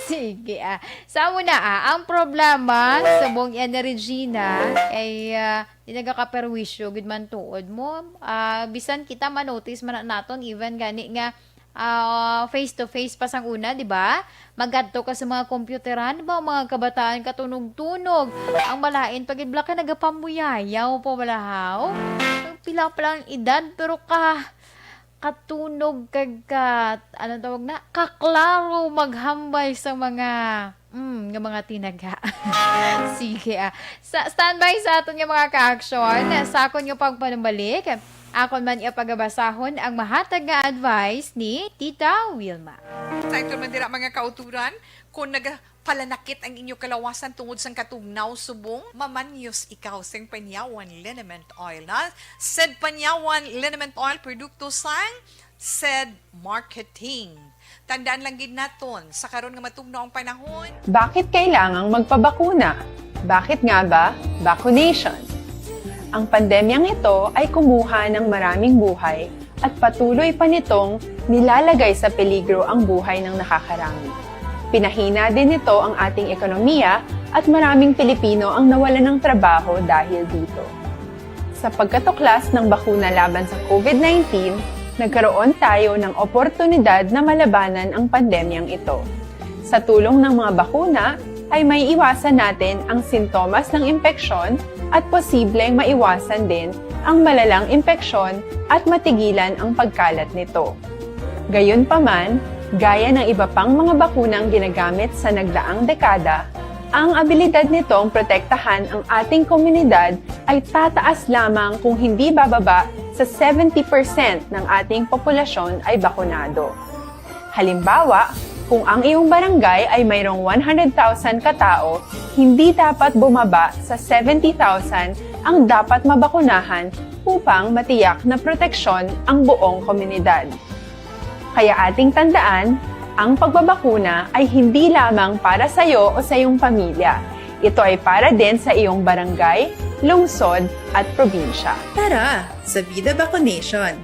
Sige, ah. Sa amo na, ah, ang problema, subong yan ni Regina, ay, ah, di nagakaperwisyo gid man tuod mo. Ah, bisan kita manotice man na naton, even gani nga, ah, face to face pa sang una, di ba? Magadto ka sa mga kompyuteran, ba, mga kabataan katunog-tunog. Ang malain pa gid bala ka nagapamuyayaw pa bala, haw? Pila pa lang edad, pero ka, katunog kag ka, ano tawag na? Kaklaro maghambal sa mga, mm, nga mga tinaga. Sige, ah. Sa, standby sa aton nga mga ka-action. Sa akon nga pagpanumbalik, akon man ipagabasahon ang mahatag nga advice ni Tita Wilma. Sa ito man dira, mga kauturan, kung nagapalanakit ang inyo kalawasan tungod sang katugnaw, subong mamanyos ikaw sing Panyawan Liniment Oil, na said Panyawan Liniment Oil, produkto sang said Marketing. Tandaan lang gid naton, sa karon nga matugnaw ang panahon, Bakit kailangang magpabakuna? Bakit nga ba vaccination? Ang pandemyang ito ay kumuha ng maraming buhay at patuloy pa nitong nilalagay sa peligro ang buhay ng nakakarami. Pinahina din nito ang ating ekonomiya at maraming Pilipino ang nawalan ng trabaho dahil dito. Sa pagkatuklas ng bakuna laban sa COVID nineteen, nagkaroon tayo ng oportunidad na malabanan ang pandemyang ito. Sa tulong ng mga bakuna, ay maiiwasan natin ang sintomas ng impeksyon at posibleng maiwasan din ang malalang impeksyon at matigilan ang pagkalat nito. Gayunpaman, gaya ng iba pang mga bakunang ginagamit sa nagdaang dekada, ang abilidad nitong protektahan ang ating komunidad ay tataas lamang kung hindi bababa sa seventy percent ng ating populasyon ay bakunado. Halimbawa, kung ang iyong barangay ay mayroong one hundred thousand katao, hindi dapat bumaba sa seventy thousand ang dapat mabakunahan upang matiyak na proteksyon ang buong komunidad. Kaya ating tandaan, ang pagbabakuna ay hindi lamang para sa iyo o sa iyong pamilya. Ito ay para din sa iyong barangay, lungsod, at probinsya. Tara, sa Vida Vaccination!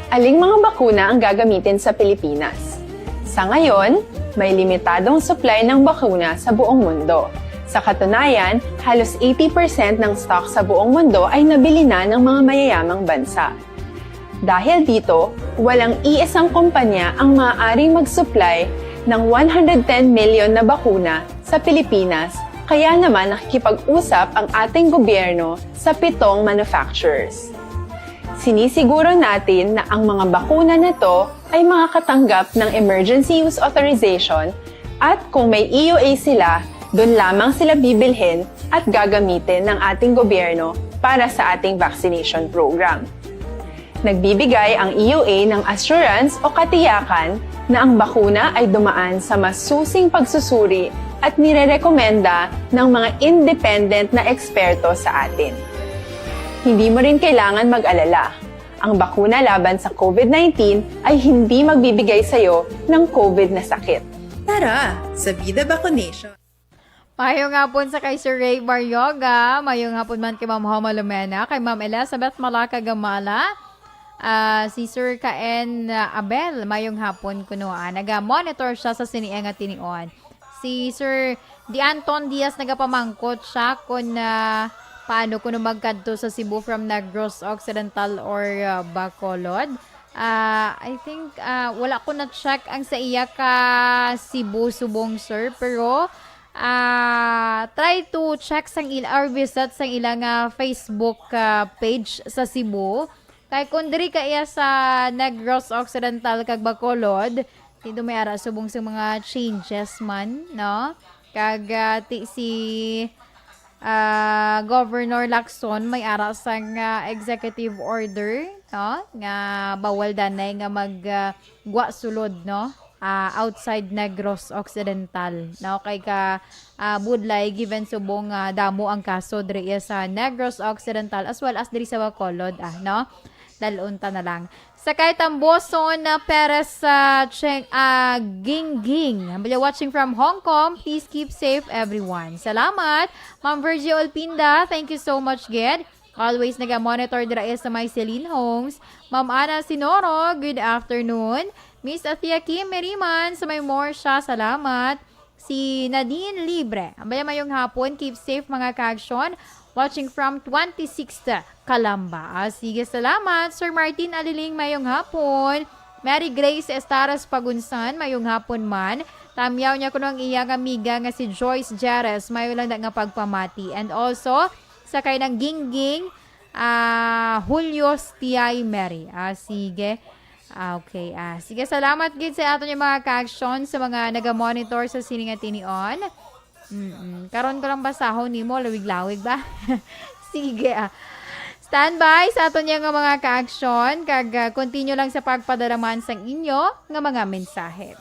Aling mga bakuna ang gagamitin sa Pilipinas? Sa ngayon, may limitadong supply ng bakuna sa buong mundo. Sa katunayan, halos eighty percent ng stock sa buong mundo ay nabili na ng mga mayayamang bansa. Dahil dito, walang iisang kumpanya ang maaaring mag-supply ng one hundred ten million na bakuna sa Pilipinas, kaya naman nakikipag-usap ang ating gobyerno sa pitong manufacturers. Sinisiguro natin na ang mga bakuna na to ay makakatanggap ng emergency use authorization at kung may E U A sila, doon lamang sila bibilhin at gagamitin ng ating gobyerno para sa ating vaccination program. Nagbibigay ang E U A ng assurance o katiyakan na ang bakuna ay dumaan sa masusing pagsusuri at nirerekomenda ng mga independent na eksperto sa atin. Hindi mo rin kailangan mag-alala. Ang bakuna laban sa COVID nineteen ay hindi magbibigay sa iyo ng COVID na sakit. Tara, sa Vida Vaccination! Mayong hapon sa kay Sir Ray Baryoga. Mayong hapon man kay Ma'am Homa Lumena, kay Ma'am Elizabeth Malaka Gamala, ah, si Sir Kaen, ah, Abel. Mayong hapon kuno, ah. Naga-monitor siya sa sini nga tinion. Si Sir Di Anton Diaz nagapamangkot siya kung, ah, paano kuno magkadto sa Cebu from Negros Occidental or, ah, Bacolod. Ah, I think, ah, wala ko na-check ang sa iya ka Cebu subong, sir, pero, ah, try to check sang il or visit sang ila nga Facebook, ah, page sa Cebu. Kay kung diri ka iya sa Negros Occidental kag Bacolod, dito may ara subong sa mga changes man, no? Kag, ah, ti si, ah, Governor Lacson may ara sang, ah, executive order, no? Nga bawal danay nga mag, ah, gwa sulod, no? Ah, outside Negros Occidental, no? Kay ka, ah, budlay, given subong, ah, damo ang kaso diri sa Negros Occidental as well as diri sa Bacolod, ah, no? Dalon ta na lang. Sa kay Tamboson na Perez sa Cheng, ah, Gingging. Hambalya watching from Hong Kong. Please keep safe, everyone. Salamat. Ma'am Virgie Olpinda, thank you so much, gid. Always naga-monitor dira sa may Celine Homes. Ma'am Ana Sinoro, good afternoon. Miss Athea Kim Meriman, sa may Morsha, salamat. Si Nadine Libre. Ambaya, mayong hapon. Keep safe, mga ka-aksyon. Watching from twenty-sixth Calamba. Ah, sige, salamat. Sir Martin Aliling, mayong hapon. Mary Grace Estaras Pagunsan, mayong hapon man. Tamyaw niya kuno ang iyang amiga nga si Joyce Jerez. Mayo lang na nga pagpamati. And also, sa kay nang Gingging, ah, Julio Stiay Mary. Ah, sige. Ah, okay. Ah, sige, salamat gid sa aton yung mga ka-action sa mga naga-monitor sa sini nga tinion. Mm-mm. Karon ko lang basahon nimo, lawig-lawig ba? Sige, ah. Standby sa aton yang mga ka-action, kag, ah, continue lang sa pagpadalaman sang inyo nga mga mensahe.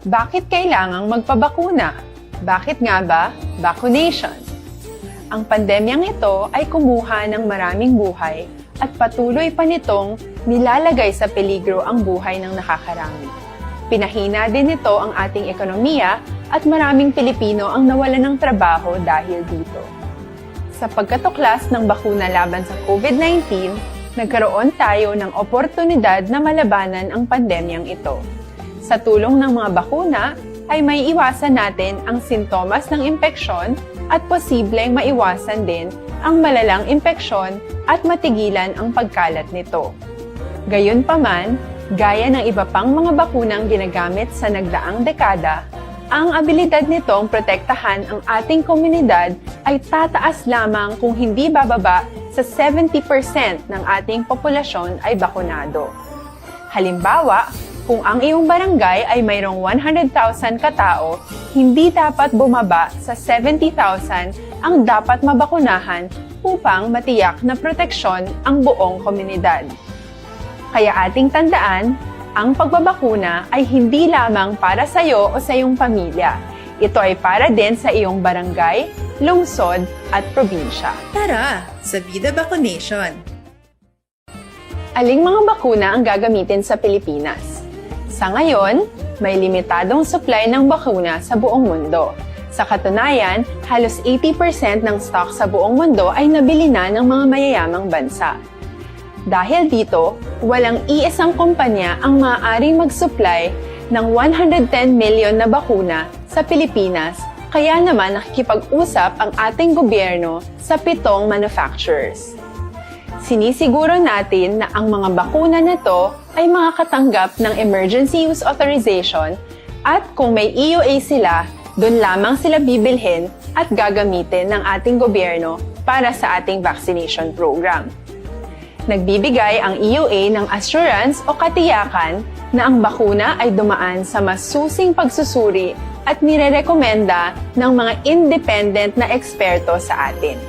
Bakit kailangang magpabakuna? Bakit nga ba vaccination? Ang pandemyang ito ay kumuha ng maraming buhay at patuloy pa nitong nilalagay sa peligro ang buhay ng nakakarami. Pinahina din nito ang ating ekonomiya at maraming Pilipino ang nawalan ng trabaho dahil dito. Sa pagkatuklas ng bakuna laban sa COVID nineteen, nagkaroon tayo ng oportunidad na malabanan ang pandemyang ito. Sa tulong ng mga bakuna, ay may iwasan natin ang sintomas ng impeksyon at posibleng maiwasan din ang malalang impeksyon at matigilan ang pagkalat nito. Gayunpaman, gaya ng iba pang mga bakunang ginagamit sa nagdaang dekada, ang abilidad nitong protektahan ang ating komunidad ay tataas lamang kung hindi bababa sa seventy percent ng ating populasyon ay bakunado. Halimbawa, kung ang iyong barangay ay mayroong one hundred thousand katao, hindi dapat bumaba sa seventy thousand ang dapat mabakunahan upang matiyak na proteksyon ang buong komunidad. Kaya ating tandaan, ang pagbabakuna ay hindi lamang para sa iyo o sa iyong pamilya. Ito ay para din sa iyong barangay, lungsod, at probinsya. Tara, sa Vida Vaccination! Aling mga bakuna ang gagamitin sa Pilipinas? Sa ngayon, may limitadong supply ng bakuna sa buong mundo. Sa katunayan, halos eighty percent ng stock sa buong mundo ay nabili na ng mga mayayamang bansa. Dahil dito, walang iisang kumpanya ang maaaring mag-supply ng one hundred ten million na bakuna sa Pilipinas, kaya naman nakikipag-usap ang ating gobyerno sa pitong manufacturers. Sinisiguro natin na ang mga bakuna na to ay makakatanggap ng emergency use authorization, at kung may E U A sila, doon lamang sila bibilhin at gagamitin ng ating gobyerno para sa ating vaccination program. Nagbibigay ang E U A ng assurance o katiyakan na ang bakuna ay dumaan sa masusing pagsusuri at nirerekomenda ng mga independent na eksperto sa atin.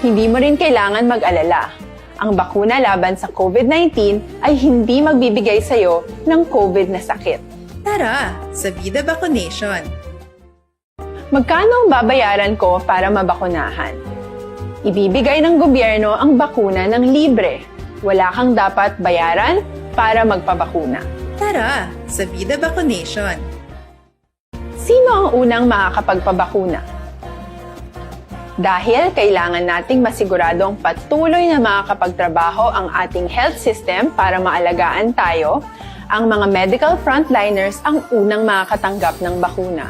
Hindi mo rin kailangan mag-alala. Ang bakuna laban sa COVID nineteen ay hindi magbibigay sa iyo ng COVID na sakit. Tara sa Vida Vacunation! Magkano ang babayaran ko para mabakunahan? Ibibigay ng gobyerno ang bakuna ng libre. Wala kang dapat bayaran para magpabakuna. Tara sa Vida Vacunation! Sino ang unang makakapagpabakuna? Dahil kailangan nating masiguradong patuloy na makakapagtrabaho ang ating health system para maalagaan tayo, ang mga medical frontliners ang unang makakatanggap ng bakuna.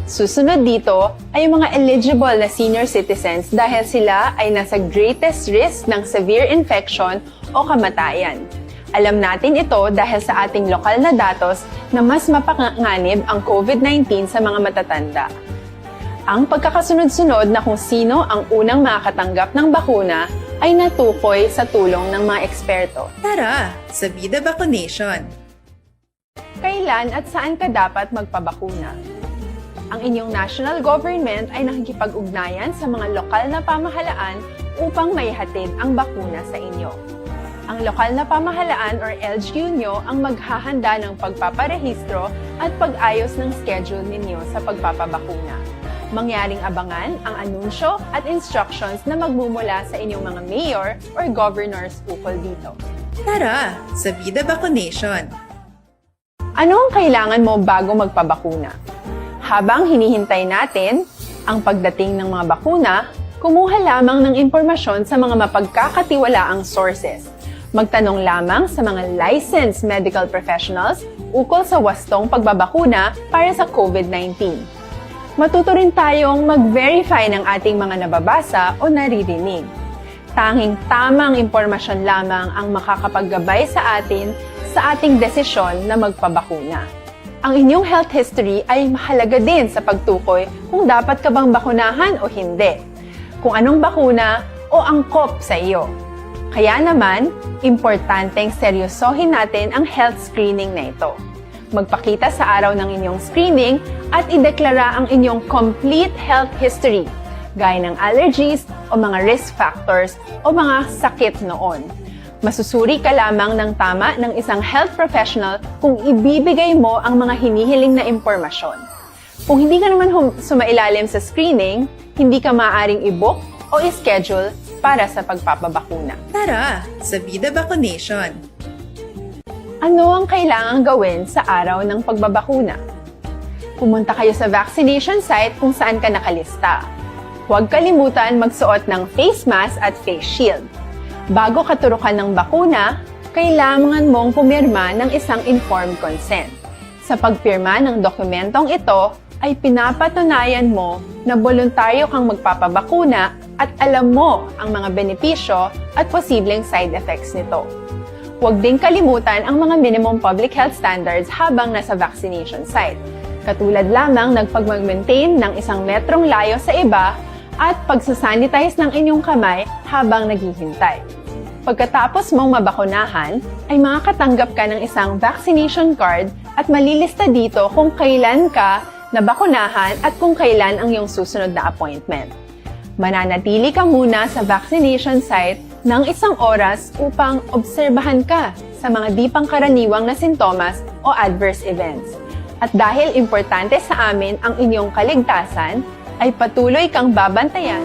Susunod dito ay ang mga eligible na senior citizens dahil sila ay nasa greatest risk ng severe infection o kamatayan. Alam natin ito dahil sa ating lokal na datos na mas mapanganib ang COVID nineteen sa mga matatanda. Ang pagkakasunod-sunod na kung sino ang unang makakatanggap ng bakuna ay natukoy sa tulong ng mga eksperto. Tara sa Vida Vacunation! Kailan at saan ka dapat magpabakuna? Ang inyong national government ay nakikipag-ugnayan sa mga lokal na pamahalaan upang maihatid ang bakuna sa inyo. Ang lokal na pamahalaan or L G U nyo ang maghahanda ng pagpaparehistro at pag-ayos ng schedule ninyo sa pagpapabakuna. Mangyaring abangan ang anunsyo at instructions na magmumula sa inyong mga mayor or governors ukol dito. Tara sa Vida Vacunation! Ano ang kailangan mo bago magpabakuna? Habang hinihintay natin ang pagdating ng mga bakuna, kumuha lamang ng impormasyon sa mga mapagkakatiwalaang sources. Magtanong lamang sa mga licensed medical professionals ukol sa wastong pagbabakuna para sa COVID nineteen. Matuto rin tayong mag-verify ng ating mga nababasa o naririnig. Tanging tamang impormasyon lamang ang makakapaggabay sa atin sa ating desisyon na magpabakuna. Ang inyong health history ay mahalaga din sa pagtukoy kung dapat ka bang bakunahan o hindi, kung anong bakuna o angkop sa iyo. Kaya naman, importanteng seryosohin natin ang health screening na ito. Magpakita sa araw ng inyong screening at ideklara ang inyong complete health history, gaya ng allergies o mga risk factors o mga sakit noon. Masusuri ka lamang ng tama ng isang health professional kung ibibigay mo ang mga hinihiling na impormasyon. Kung hindi ka naman hum- sumailalim sa screening, hindi ka maaaring i-book o i-schedule para sa pagpapabakuna. Tara sa Vida Vacunation! Ano ang kailangang gawin sa araw ng pagbabakuna? Pumunta kayo sa vaccination site kung saan ka nakalista. Huwag kalimutan magsuot ng face mask at face shield. Bago katurukan ng bakuna, kailangan mong pumirma ng isang informed consent. Sa pagpirma ng dokumentong ito, ay pinapatunayan mo na boluntaryo kang magpapabakuna at alam mo ang mga benepisyo at posibleng side effects nito. Huwag ding kalimutan ang mga minimum public health standards habang nasa vaccination site, katulad lamang ng pagmag-maintain ng isang metrong layo sa iba at pagsasanitize ng inyong kamay habang naghihintay. Pagkatapos mong mabakunahan, ay makakatanggap ka ng isang vaccination card at malilista dito kung kailan ka nabakunahan at kung kailan ang iyong susunod na appointment. Mananatili ka muna sa vaccination site ng isang oras upang obserbahan ka sa mga di pangkaraniwang na sintomas o adverse events. At dahil importante sa amin ang inyong kaligtasan, ay patuloy kang babantayan.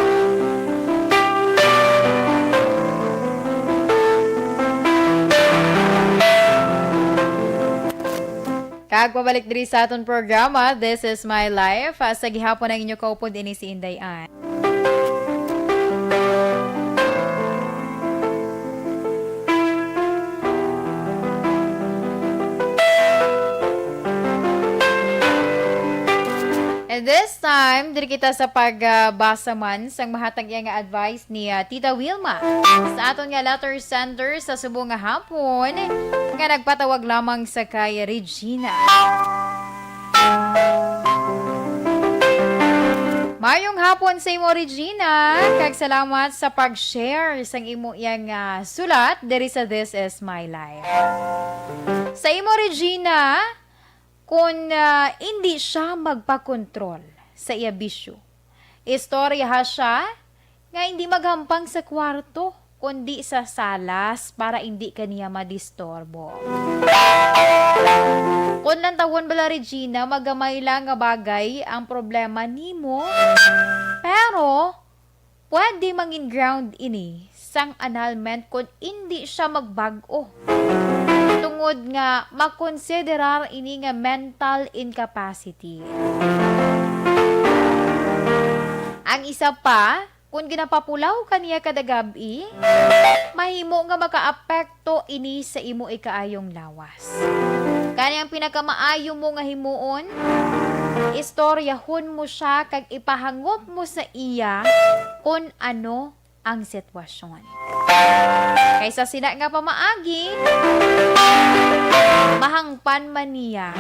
Agpabalik diri sa aton programa, This Is My Life. Ah, sa gihapon ang inyo kaupod ini si Inday Ann. And this time, diri kita sa pagbasa man sang mahatag iya nga advice ni, ah, Tita Wilma sa aton nga letter sender sa subong nga hapon nga nagpatawag lamang sa kay Regina. Mayong hapon sa imo, Regina, kag salamat sa pag-share sang imo iyang, ah, sulat diri sa This Is My Life. Sa imo, Regina, kun, ah, indi siya magpakontrol sa iya bisyo, istoryaha siya nga indi maghampang sa kwarto, kundi sa salas para indi ka niya madisturbo. Kun lantawon bala, Regina, magamay lang nga bagay ang problema nimo, pero pwede mangin ground ini sang annulment kon indi siya magbag-o, tungod nga makonsiderar ini nga mental incapacity. Ang isa pa, kon ginapapulaw ka niya kada gab-i, mahimo nga makaapekto ini sa imo ikaayong lawas. Kani ang pinakamaayo mo nga himuon, istoryahon mo siya kag ipahangop mo sa iya kon ano ang sitwasyon. Kay sa sina nga pamaagi, mahangpan man niya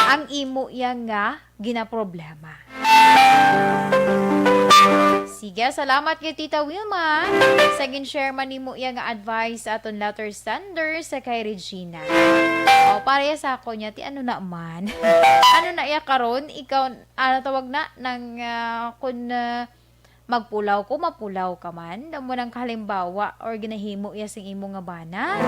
ang imo iya nga ginaproblema. Sige, salamat kay Tita Wilma sa gin-share man nimo iya nga advice sa aton letter sender sa kay Regina. O, pareha sa ako niya, ti ano na man? Ano na iya karon? Ikaw, ano tawag na? Nang, ah, kun, ah, magpulaw ko, mapulaw ka man. Amo nang kahalimbawa or ginahimo iya sing imo nga bana.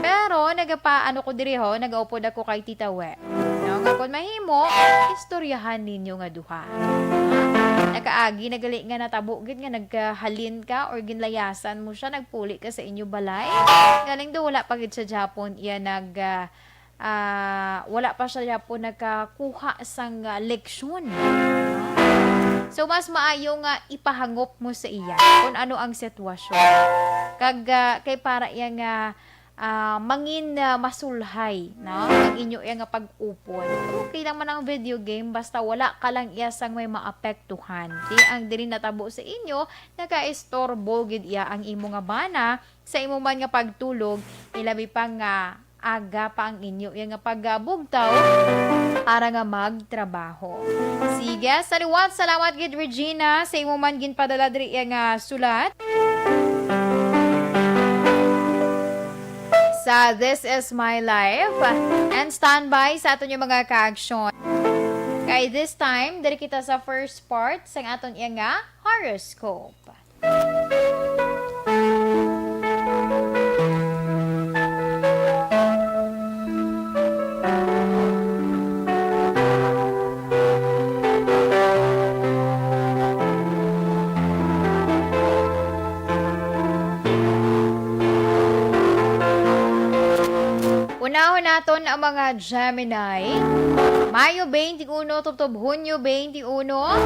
Pero nagapaano ko diri ho, nagaupod ako kay Tita We. No, nga kon mahimo, istoryahan ninyo nga duha. Nakaagi na gali nga natabo gid nga nagkahalin ka or ginlayasan mo siya, nagpuli ka sa inyo balay. Galing do, wala pa gid sa Japon iya nag, ah, ah, wala pa siya po nakakuha sang, ah, leksyon. So, mas maayo nga ipahangop mo sa iya kung ano ang sitwasyon. Kag, ah, kay para iya nga, ah, mangin, ah, masulhay, no? Ang inyo iya nga pag-upod. Okay lang man ang video game, basta wala ka lang iya sang may maapektuhan. Di ang diri natabo sa inyo, nagaistorbo gid iya ang imo nga bana sa imo man nga pagtulog, ilabi pa nga aga pa ang inyo iya nga pagabugtaw para nga magtrabaho. Sige, sa liwat, salamat gid, Regina, sa imo man ginpadala diri iya nga sulat. Sa This Is My Life, and standby sa aton yung mga kaaksyon. Kay this time, diri kita sa first part sang aton iya nga horoscope. Unahon naton ang mga Gemini. Mayo twenty-one tubtob Hunyo twenty-one.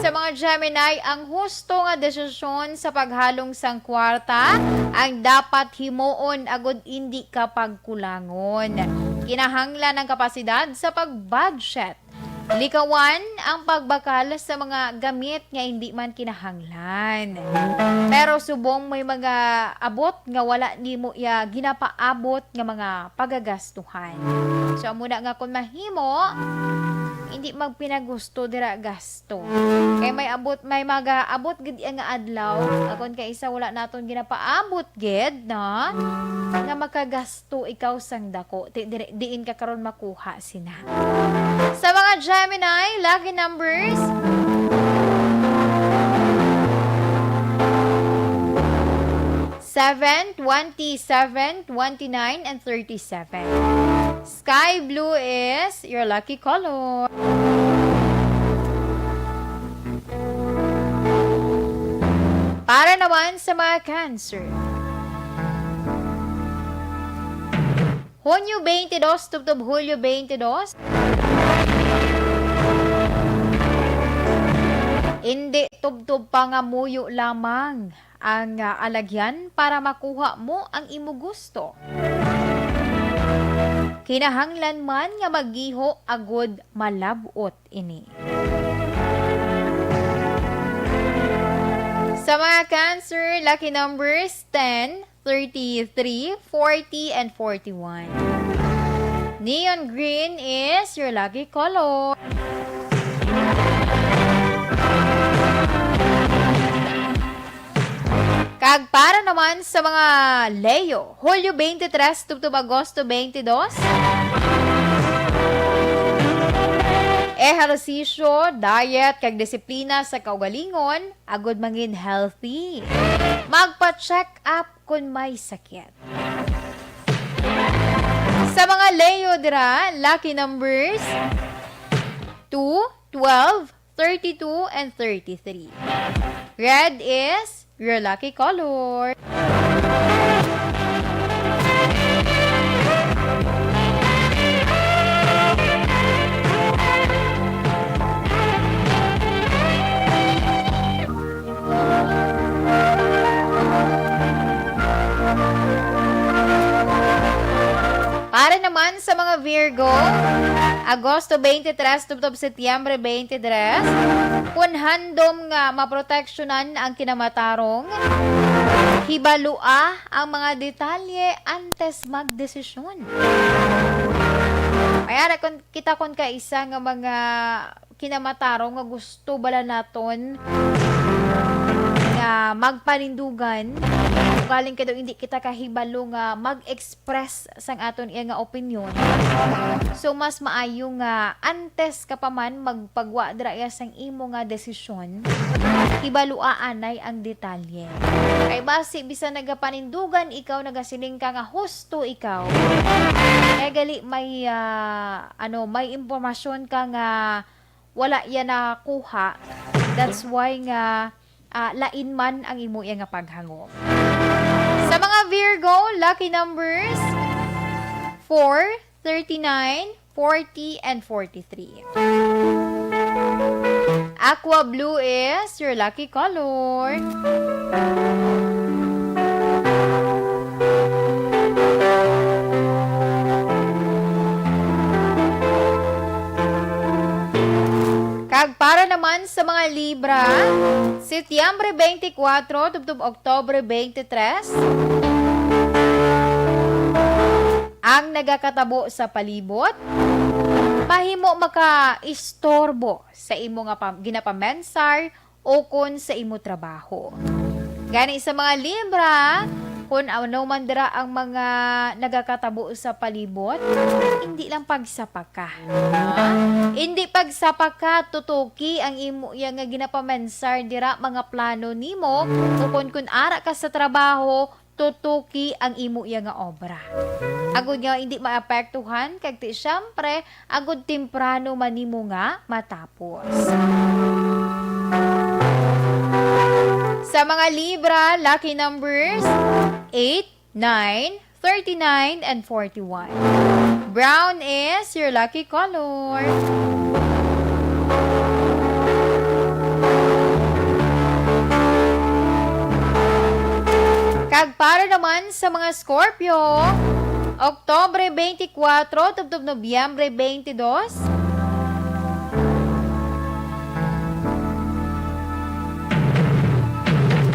Sa mga Gemini, ang husto nga desisyon sa paghalong sang kwarta ang dapat himuon agud indi ka pagkulangon. Kinahanglan ang kapasidad sa pag-budget. Likawan ang pagbakal sa mga gamit nga indi man kinahanglan. Pero subong may mga abot nga wala nimo iya ginapaabot nga mga pagagastuhan. So, amo na nga kung mahimo, hindi magpinagusto dira gasto. Kay may abot, may mga abot gid iya nga adlaw, akon kay isa wala naton ginapaabot gid, no? Nga makagasto ikaw sang dako. Di, di, diin ka karon makuha sina. Sa mga Gemini, lucky numbers, seven, twenty-seven, twenty-nine, and thirty-seven. Sky blue is your lucky color. Para naman sa mga Cancer, Hunyo twenty-two, tubtob Hulyo twenty-two. Indi tubtob pangamuyo lamang ang, ah, alagyan para makuha mo ang imo gusto. Kinahanglan man nga maggiho agud malab-ot ini. Sa mga Cancer, lucky numbers ten, thirty-three, forty, and forty-one. Neon green is your lucky color. Kag para naman sa mga Leo, Hulyo twenty-three tubtob Agosto twenty-two, ehersisyo, diet, kag disiplina sa kaugalingon, agud mangin healthy. Magpa-check up kon may sakit. Sa mga Leo dira, lucky numbers two, twelve, thirty-two, and thirty-three. Red is your lucky color. Para naman sa mga Virgo, Agosto twenty-three tubtob Setyembre twenty-three, kun handom nga maproteksyonan ang kinamatarong, hibalua ang mga detalye antes magdesisyon. May ara kun kita kun kaisa nga mga kinamatarong nga gusto bala naton nga magpanindugan, ugaling kay daw hindi kita kahibalo nga mag-express sang aton iya nga opinyon. So, mas maayo nga antes ka pa man magpagwa dira iya sang imo nga desisyon, hibalua anay ang detalye. Kay basi bisan nagapanindugan ikaw, nagasiling ka nga husto ikaw, kay gali may, ah, ano, may impormasyon ka nga wala iya nakuha. That's why nga, ah, lain man ang imo iya nga paghangop. Sa mga Virgo, lucky numbers four, thirty-nine, forty, and forty-three. Aqua blue is your lucky color. Kag para naman sa mga Libra, Setyembre twenty-four tubtob Oktubre twenty-three, ang nagakatabo sa palibot mahimo makaistorbo sa imo nga pam-, ginapamensar ukon sa imo trabaho. Gani sa mga Libra, kun ano man dira ang mga nagakatabo sa palibot, hindi lang pagsapaka, ha? Hindi pagsapaka, tutuki ang imo iya nga ginapamensar dira, mga plano nimo, ukon kun ara ka sa trabaho, tutuki ang imo iya nga obra. Agud nga hindi maapektuhan, kag ti, siyempre, agud temprano man nimo nga matapos. Sa mga Libra, lucky numbers eight, nine, thirty-nine, and forty-one. Brown is your lucky color. Kag para naman sa mga Scorpio, Oktubre twenty-four tubtob Nobyembre twenty-two,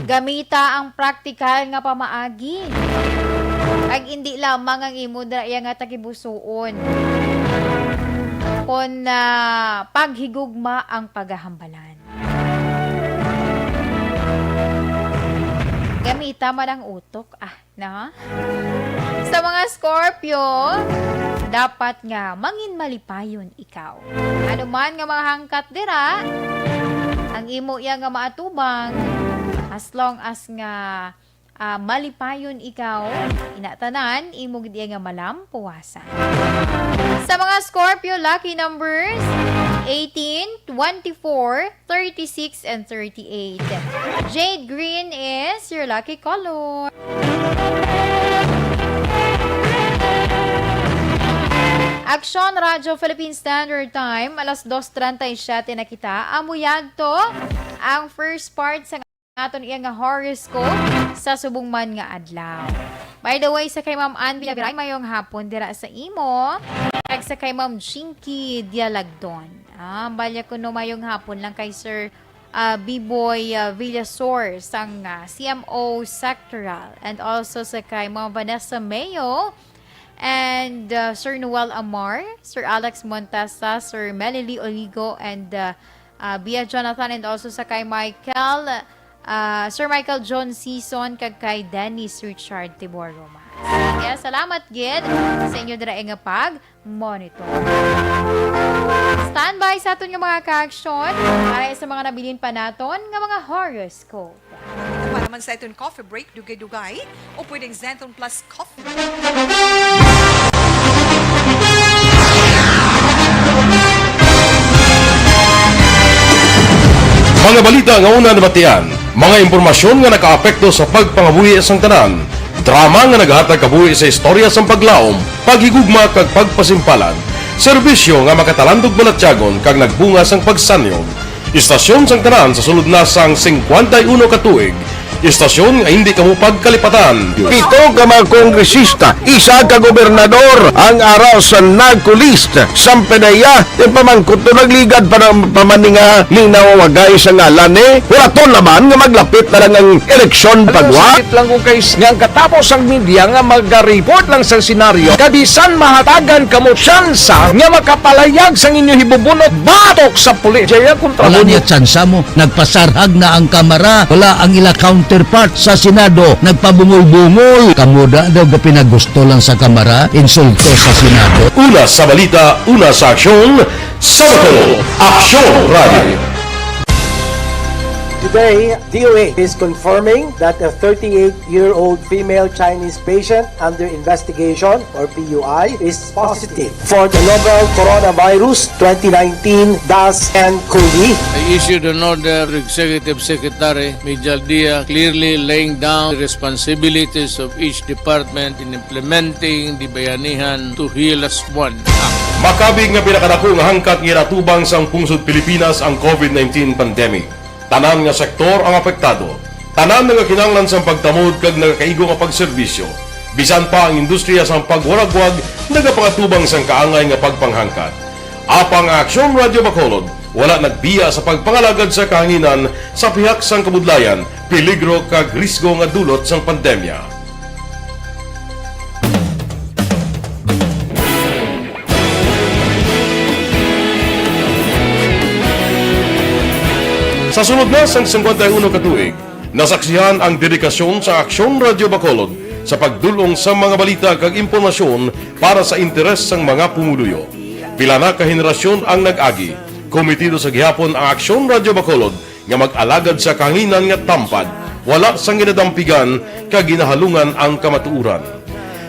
gamita ang praktikal nga pamaagi. Kag indi lamang ang imo daya nga tagipusoon, kon, ah, paghigugma ang pagahambalan. Gamita man ang utok, ah, no? Sa mga Scorpio, dapat nga mangin malipayon ikaw. Ano man nga mga hangkat dira, ang imo iya nga maatubang, as long as nga, ah, malipayon ikaw, ina tanan, imo gid iya nga malampuwasan. Sa mga Scorpio, lucky numbers eighteen, twenty-four, thirty-six, and thirty-eight. Jade green is your lucky color. Aksyon Radyo Philippine Standard Time, alas dos treinta y siete na kita. Amo yadto ang first part sa aton iya nga horoscope sa subong man nga adlaw. By the way, sa kay Ma'am Ann Villaviray, mayong hapon dira sa imo. Kag sa kay Ma'am Jinky Dialagdon. Ah, balya kuno mayong hapon lang kay Sir, ah, Biboy, ah, Villasor sang, ah, C M O Sectoral. And also sa kay Ma'am Vanessa Mayo and, ah, Sir Noel Amar, Sir Alex Montesa, Sir Melily Oligo, and, ah, ah, Bia Jonathan, and also sa kay Michael, ah, Sir Michael John Season, kag kay Dennis Richard Tibor Roman. Kaya salamat gid sa inyo dira nga pag-monitor. Standby sa aton nga mga kaaksyon para sa mga nabilin pa naton nga mga horoscope. Para man sa aton coffee break, dugay-dugay, o pwedeng Zenton Plus Coffee. Mga balita nga una nabatian, mga impormasyon nga nakaapekto sa pagpangabuhi sang tanan, drama nga naghatag kabuhi sa istorya sang paglaom, paghigugma kag pagpasimpalan, serbisyo nga makatalandog balatyagon kag nagbunga sang pagsanyog. Istasyon sang tanan sa sulod na sang singkwenta y uno ka tuig. Istasyon nga hindi kamo pagkalipatan. Pito ka mga kongresista, isa ka gobernador, ang ara sa NAGCO list. Sampedeya, yung pamangkot to nagligad pa ng pamaninga ni nawawagay sa ngalan ni. Wala to naman nga maglapit na lang ang eleksyon. Alam mo, pagwa. Sakit lang kung kais nga ang katapos ang media nga mag-report lang sa senaryo, kabisan mahatagan kamo tsansa nga makapalayag sang inyo hibubunot batok sa pulis. Jaya kontra. Wala mo niya tsansa mo. Nagpasarhag na ang Kamara. Wala ang ila counterpart sa Senado. Nagpabungol-bungol. Kamo da daw gapinagusto lang sa Kamara. Insulto sa Senado. Una sa balita, una sa aksyon, sa Bacolod, Aksyon Radio. Today, D O A is confirming that a thirty-eight-year-old female Chinese patient under investigation, or P U I, is positive for the novel coronavirus twenty nineteen dash N cov. I issued an order to Executive Secretary Mijal Dia, clearly laying down the responsibilities of each department in implementing the Bayanihan to Heal as One Act. Makabig nga pinakadako nga hangkat nga ginatubang sang pungsod Pilipinas ang covid nineteen pandemic. Tanan nga sektor ang apektado. Tanan nga kinahanglan sang pagtamod kag nagakaigo nga pagserbisyo. Bisan pa ang industriya sang pagwaragwag nagapangatubang sang kaangay nga pagpanghangkat. Apang ang Aksyon Radio Bacolod wala nagbiya sa pagpangalagad sa kahanginan sa pihak sang kabudlayan, peligro kag risgo nga dulot sang pandemya. Sa sulod na sang singkwenta y uno ka tuig, nasaksihan ang dedikasyon sa Aksyon Radio Bacolod sa pagdul-ong sa mga balita kag impormasyon para sa interes sang mga pumuluyo. Pila na ka henerasyon ang nag-agi. Kometido sa gihapon ang Aksyon Radio Bacolod nga mag-alagad sa kahanginan nga tampad, wala sang ginadampigan kag ginahalungan ang kamatuoran.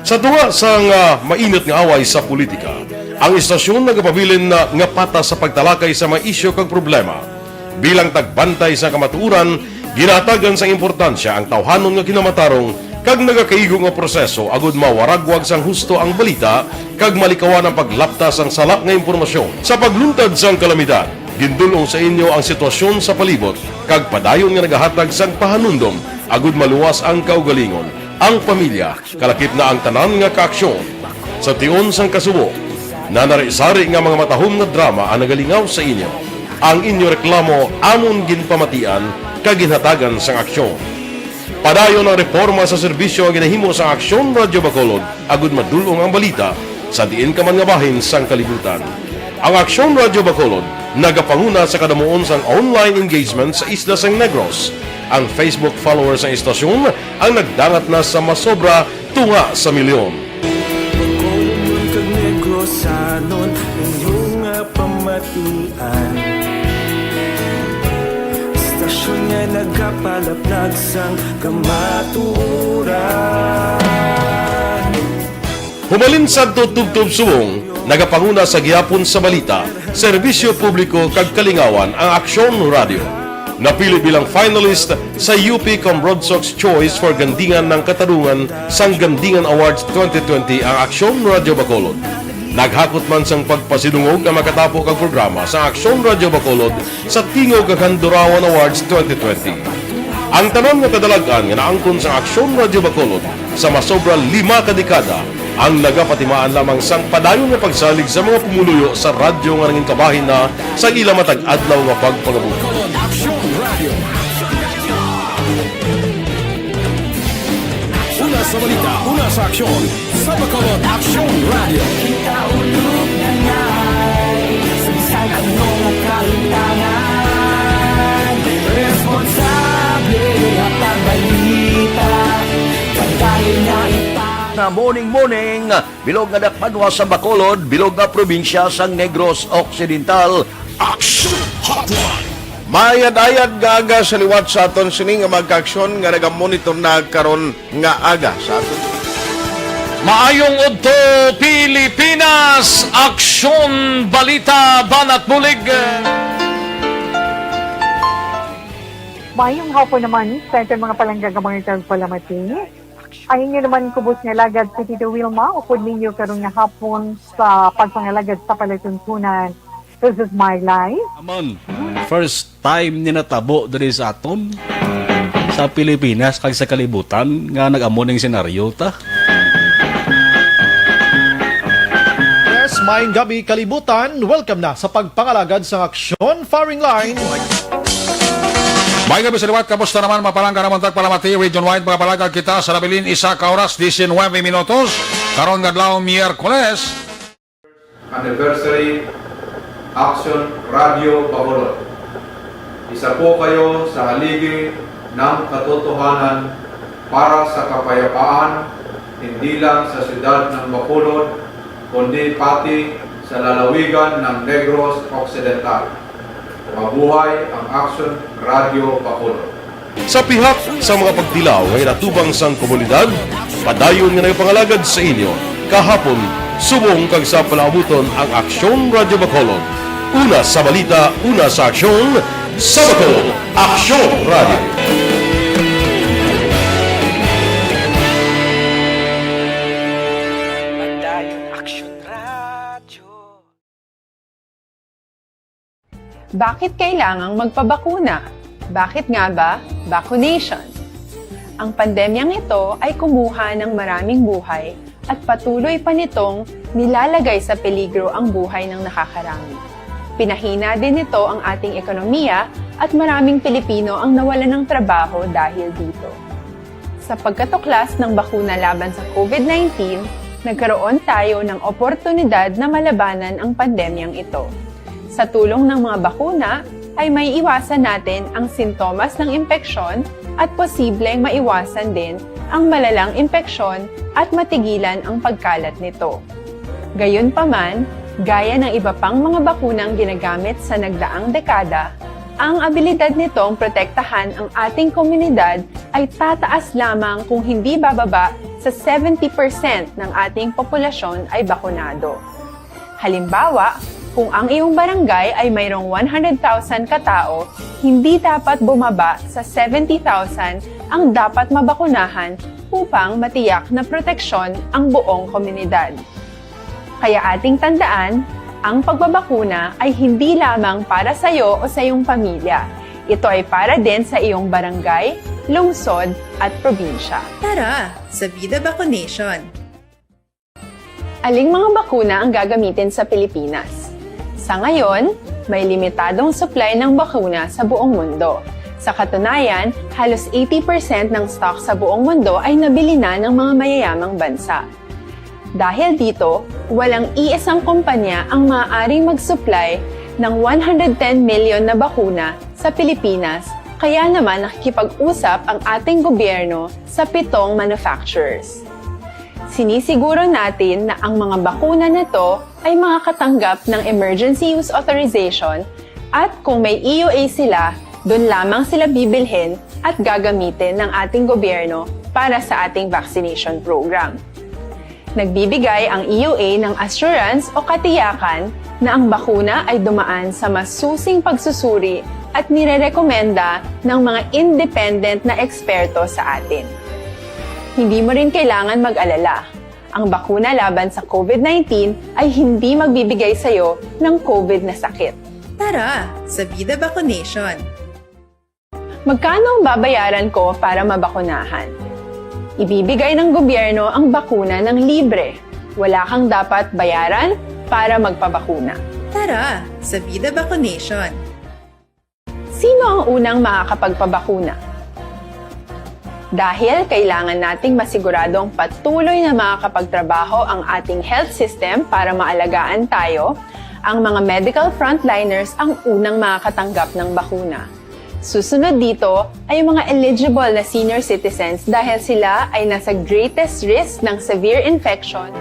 Sa tunga sang, ah, mainit nga away sa politika, ang istasyon nagapabilin na nga patas sa pagtalakay sa mga isyu kag problema. Bilang tagbantay sa kamatuoran, ginahatagan sang importansya ang tawhanon nga kinamatarong kag nagakaigo nga proseso agud mawaragwag sang husto ang balita kag malikawan ang paglapta sang sala nga impormasyon. Sa pagluntad sang kalamidad, gindul-ong sa inyo ang sitwasyon sa palibot kag padayon nga nagahatag sang pahanumdom agud maluwas ang kaugalingon, ang pamilya, kalakip na ang tanan nga kaaksyon. Sa tion sang kasubo, nanari-sari nga mga matahom nga drama ang nagalingaw sa inyo. Ang inyo reklamo amon ginpamatian kag ginhatagan sang aksyon. Padayon ang reporma sa serbisyo nga ginahimo sang Aksyon Radio Bacolod agud madul-ong ang balita sa diin ka man nga bahin sang kalibutan. Ang Aksyon Radio Bacolod nagapanguna sa kadamuon sang online engagement sa isla sang Negros. Ang Facebook followers sang istasyon ang nagdangat na sa masobra tunga sa milyon. Bacolod kag Negrosanon, inyo nga pamatian. Istasyon nga nagapalaplag sang kamatuoran. Humalin sadto tubtob subong, nagapanguna sa gihapon sa balita, serbisyo publiko kag kalingawan ang Aksyon Radio. Napili bilang finalist sa U P Cambronsox Choice for Gandingan ng Katarungan sang Gandingan Awards twenty twenty ang Aksyon Radio Bacolod. Naghakot man sang pagpasidungog ang makatapo kag programa sa Aksyon Radyo Bacolod sa Tingog kag Handurawan Awards twenty twenty. Ang tanan nga kadalag-an nga naangkon sa Aksyon Radyo Bacolod sa masobra lima ka dekada ang nagapatimaan lamang sang padayon nga pagsalig sa mga pumuluyo sa radyo nga nangin kabahin na sa ila matag adlaw nga pagpangabuhi. Una sa balita, una sa aksyon, sa Bacolod Aksyon Radio. Kita ulog na ngay, sa bisan anong kalintangan, responsable at pagbalita, pagdali na ipang- Na morning, morning, bilog nga dakpanwa sa Bacolod, bilog nga probinsya sang Negros Occidental. Action Hotline! Mayad-ayad nga aga sa liwat sa aton sini nga mga kaaksyon nga nagamonitor na karon nga aga sa aton. Maayong udto, Pilipinas! Aksyon, balita, banat bulig! Maayong hapon naman sa aton mga palangga nga mga tagpalamati. Ang inyo naman kubos nga alagad si Tito Wilma, upod ninyo karon nga hapon sa pagpangalagad sa palatuntunan. This is my life. Amon, first time ni natabo diri sa aton, sa Pilipinas, kag sa kalibutan, nga nag-amo ning senaryo ta. Yes, maayong gabi, kalibutan. Welcome na sa pagpangalagad sa Aksyon Firing Line. May gabi sa liwat, kamusta naman, mapalangga naman tagpalamati, region wide, mga palangga kita sa nabilin, isa ka oras, diecinuebe minutos, karon nga adlaw, Miyerkules. Anniversary Action Radio Bacolod. Isa po kayo sa haligi ng katotohanan para sa kapayapaan, hindi lang sa siyudad ng Bacolod, kundi pati sa lalawigan ng Negros Occidental. Mabuhay ang Action Radio Bacolod. Sa pihak sa mga pagtilaw nga ginatubang sang komunidad, padayon nga nagapangalagad sa inyo kahapon, subong kag sa palaabuton ang Aksyon Radyo Bacolod. Una sa balita, una sa aksyon, sa Bacolod, Aksyon Radyo. Padayon Aksyon Radyo. Bakit kailangang magpabakuna? Bakit nga ba vaccination? Ang pandemyang ito ay kumuha ng maraming buhay at patuloy pa nitong nilalagay sa peligro ang buhay ng nakakarami. Pinahina din nito ang ating ekonomiya at maraming Pilipino ang nawalan ng trabaho dahil dito. Sa pagkatuklas ng bakuna laban sa COVID nineteen, nagkaroon tayo ng oportunidad na malabanan ang pandemyang ito. Sa tulong ng mga bakuna, ay maiiwasan natin ang sintomas ng impeksyon at posibleng maiwasan din ang malalang impeksyon at matigilan ang pagkalat nito. Gayunpaman, gaya ng iba pang mga bakunang ginagamit sa nagdaang dekada, ang abilidad nitong protektahan ang ating komunidad ay tataas lamang kung hindi bababa sa seventy percent ng ating populasyon ay bakunado. Halimbawa, kung ang iyong barangay ay mayroong one hundred thousand katao, hindi dapat bumaba sa seventy thousand ang dapat mabakunahan upang matiyak na proteksyon ang buong komunidad. Kaya ating tandaan, ang pagbabakuna ay hindi lamang para sa iyo o sa iyong pamilya. Ito ay para din sa iyong barangay, lungsod, at probinsya. Tara, sa Vida Vaccination! Aling mga bakuna ang gagamitin sa Pilipinas? Sa ngayon, may limitadong supply ng bakuna sa buong mundo. Sa katunayan, halos eighty percent ng stock sa buong mundo ay nabili na ng mga mayayamang bansa. Dahil dito, walang iisang kumpanya ang maaaring mag-supply ng one hundred ten million na bakuna sa Pilipinas, kaya naman nakikipag-usap ang ating gobyerno sa pitong manufacturers. Sinisiguro natin na ang mga bakuna na to ay makakatanggap ng Emergency Use Authorization at kung may E U A sila, doon lamang sila bibilhin at gagamitin ng ating gobyerno para sa ating vaccination program. Nagbibigay ang E U A ng assurance o katiyakan na ang bakuna ay dumaan sa masusing pagsusuri at nirerekomenda ng mga independent na eksperto sa atin. Hindi mo rin kailangan mag-alala. Ang bakuna laban sa COVID nineteen ay hindi magbibigay sa iyo ng COVID na sakit. Tara sa Vida Vacunation! Magkano ang babayaran ko para mabakunahan? Ibibigay ng gobyerno ang bakuna ng libre. Wala kang dapat bayaran para magpabakuna. Tara sa Vida Vacunation! Sino ang unang makakapagpabakuna? Dahil kailangan nating masiguradong patuloy na makakapagtrabaho ang ating health system para maalagaan tayo, ang mga medical frontliners ang unang makakatanggap ng bakuna. Susunod dito ay yung mga eligible na senior citizens dahil sila ay nasa greatest risk ng severe infection.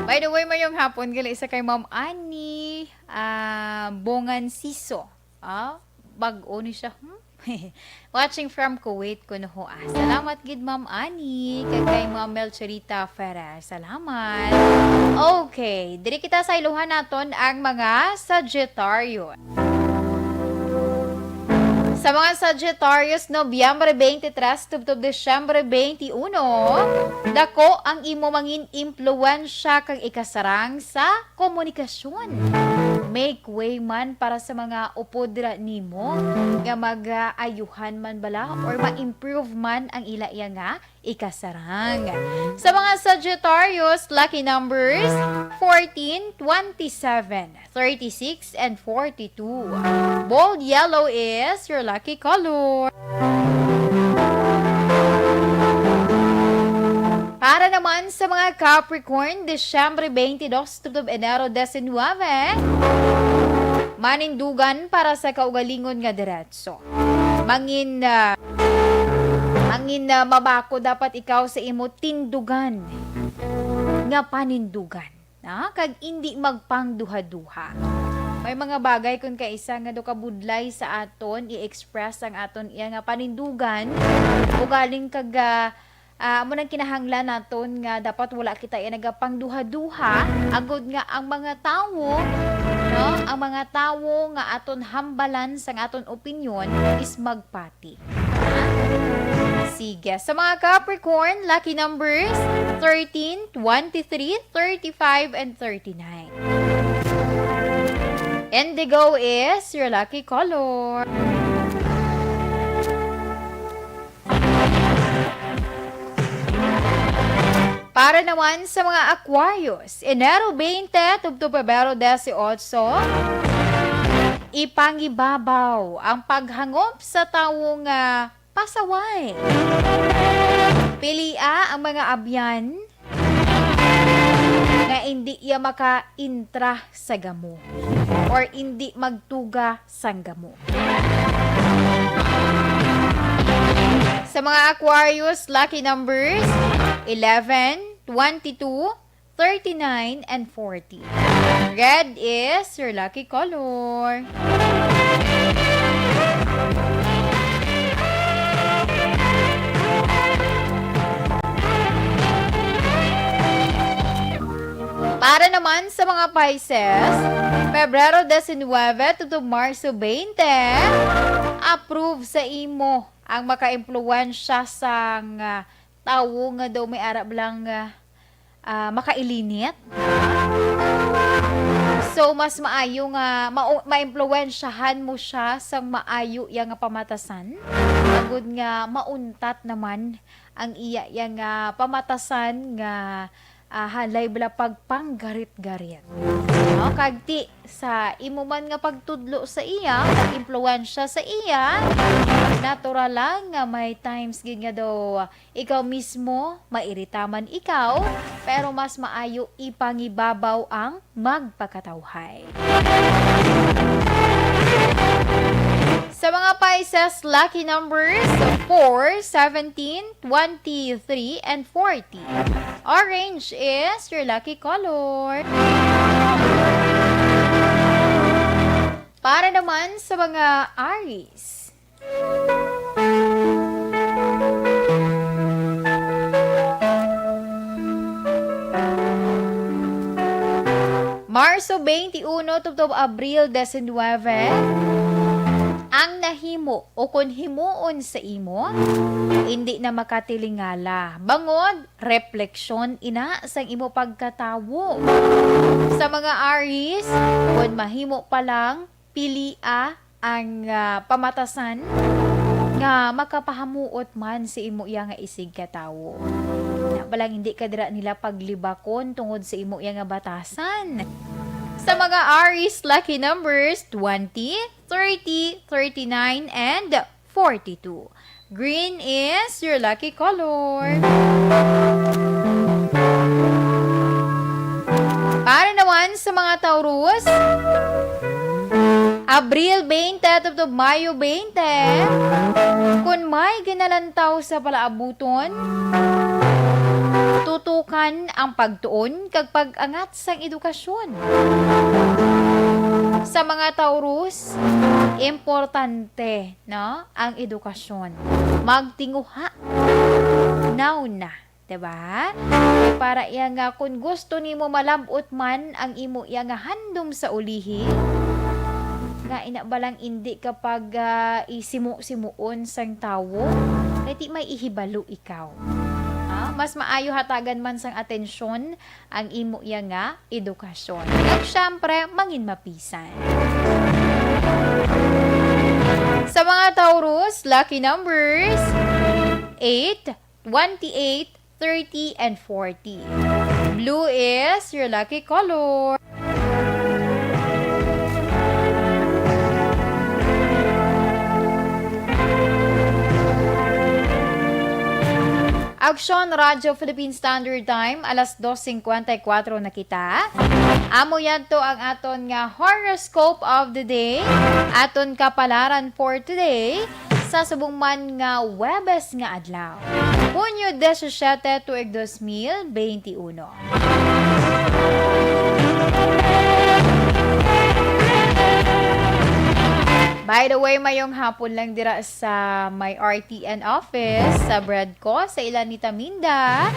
By the way, mayong hapon, gali sa kay Ma'am Annie, ah, Bongan Siso. Ah, bag-o ni siya. Hmm? Watching from Kuwait, kuno ho, ah. Salamat gid, Ma'am Annie, kag kay Ma'am Melchorita Ferrer. Salamat. Okay, diri kita sa iluhan naton ang mga Sagittarius. Sa mga Sagittarius, Nobyembre twenty-three tubtob Disyembre twenty-one, dako ang imo mangin impluwensya kag ikasarang sa komunikasyon. Make way man para sa mga upod ra nimo nga mag-ayuhan man bala or ma-improve man ang ila iya nga ikasarang. Sa mga Sagittarius, lucky numbers fourteen, twenty-seven, thirty-six, and forty-two. Bold yellow is your lucky color. Para naman sa mga Capricorn, Disyembre twenty-two tubtob Enero diecinuebe, manindugan para sa kaugalingon nga diretso. Mangin, ah, mangin, ah, mabako dapat ikaw sa imo tindugan nga panindugan, ha? Kag indi magpangduha-duha. May mga bagay kun kaisa nga daw kabudlay sa aton i-express ang aton iya nga panindugan, ugaling kag, ah, ah, amo nang kinahanglan naton nga dapat wala kita iya nagapangduha-duha, agod nga ang mga tawo, no, ang mga tawo nga aton hambalan sang aton opinyon is magpati. Sige, sa mga Capricorn, lucky numbers thirteen, twenty-three, thirty-five, and thirty-nine. Indigo is your lucky color. Para naman sa mga Aquarius, Enero twenty tubtob Pebrero dieciocho, ipangibabaw ang paghangop sa tawo nga pasaway. Pilia ang mga abyan nga indi iya makaintra sa gamo or indi magtuga sang gamo. Sa mga Aquarius, lucky numbers eleven, twenty-two, thirty-nine, and forty. Red is your lucky color. Para naman sa mga Pisces, Pebrero diecinuebe tubtob Marso twenty, approve sa imo ang makaimpluwensya sang, ah, tawo nga daw may ara bala nga, ah, makailinit. So, mas maayo nga mao-, maimpluwensyahan mo siya sang maayo iya nga pamatasan, agud nga mauntat naman ang iya, iya nga pamatasan nga, ah, halay bala pagpanggarit-garit. No? Kag ti sa imo man nga pagtudlo sa iya, pag-impluwensya sa iya, natural lang nga may times gid nga daw ikaw mismo, mairita man ikaw, pero mas maayo ipangibabaw ang magpakatawhay. Sa mga Pisces, lucky numbers four, seventeen, twenty-three, and forty. Orange is your lucky color. Para naman sa mga Aries, Marso twenty-one tubtob Abril diecinuebe, Ang nahimo o kon himuon sa imo, indi na makatilingala. Bangod, refleksyon ina sang imo pagkatawo. Sa mga Aries, kon mahimo pa lang, pilia ang, ah, pamatasan nga makapahamuot man sa imo iya nga isigkatawo. Na balang hindi ka dira nila paglibakon tungod sa imo iya nga batasan. Sa mga Aries, lucky numbers, twenty, thirty, thirty-nine, and forty-two. Green is your lucky color. Para naman sa mga Taurus, Abril twenty tubtob Mayo twenty, kun may ginalantaw sa palaabuton, tutukan ang pagtuon kag pag-angat sang edukasyon. Sa mga Taurus, importante, no, ang edukasyon. Magtinguha. Now na, diba? Kay para iya nga kung gusto nimo malab-ot man ang imo iya nga handom sa ulihi, nga ina balang indi ka pag, ah, isimo-simuon sang tawo, kay di may ihibalo ikaw. Ah, mas maayo hatagan man sang atensyon ang imo iya nga edukasyon. Kag syempre, mangin mapisan. Sa mga Taurus, lucky numbers, eight, twenty-eight, thirty, and forty. Blue is your lucky color. Aksyon Radyo Philippine Standard Time, alas dos cincuenta y cuatro na kita. Amo yadto ang aton nga horoscope of the day, aton kapalaran for today, sa subong man nga Huwebes nga adlaw, Hunyo disisiete, tuig dos mil benti uno. By the way, mayong hapon lang dira sa may R T N office, sa Bradco, sa ila ni Taminda,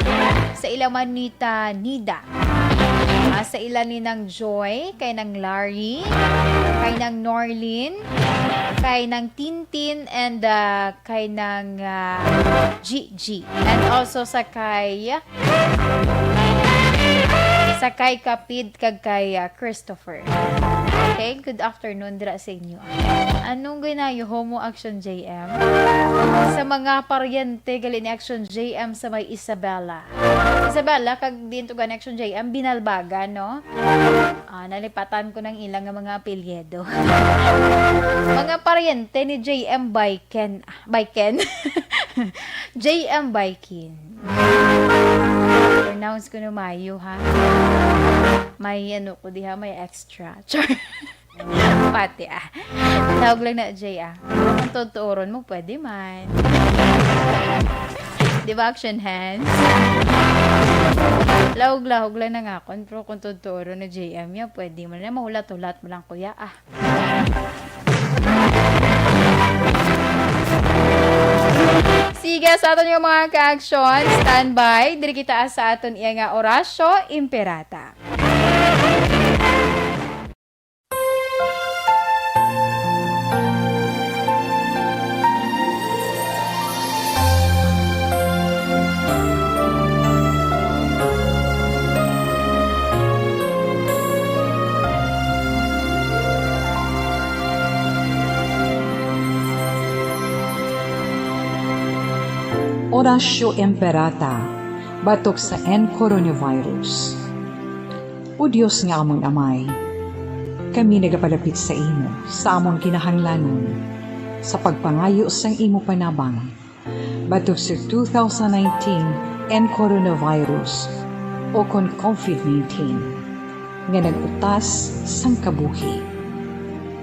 sa ila man ni Tanida. Ah, sa ila ni Nang Joy, kay Nang Larry, kay Nang Norlin, kay Nang Tintin, and, ah, kay Nang, ah, Gigi. And also sa kay, sa kay Kapid kag kay, ah, Christopher. Okay, good afternoon dira sa inyo. Anong ginayo mo, Action J M? Sa mga paryente gali ni Action J M sa may Isabela. Isabela, kag diin to gani Action J M, Binalbagan, no? Ah, nalipatan ko ng ilang nga mga apelyido. Mga paryente ni J M Baiken. Baiken? J M Baikin. Pronounce ko na mayo, ha? May ano ko diha, may extra. Char. Pati, ah. Tawag lang na, Jay, ah. Kung tuturon mo, pwede man. Di ba, Action Hands? Lahog-lahog lang na nga akon, pero kung tuturon na J M ya, pwede man na. Mahulat-hulat mo lang, kuya, ah. Sige, sa aton yung mga ka-action, standby. Diri kita sa aton iya nga Orasyo Imperata. Orasyo Imperata, batok sa N coronavirus. O Dios nga amon Amay, kami nagapalapit sa imo sa amon kinahanglanon sa pagpangayo sang imo panabang batok sa two thousand nineteen N coronavirus, o kon COVID nineteen, nga nag-utas sang kabuhi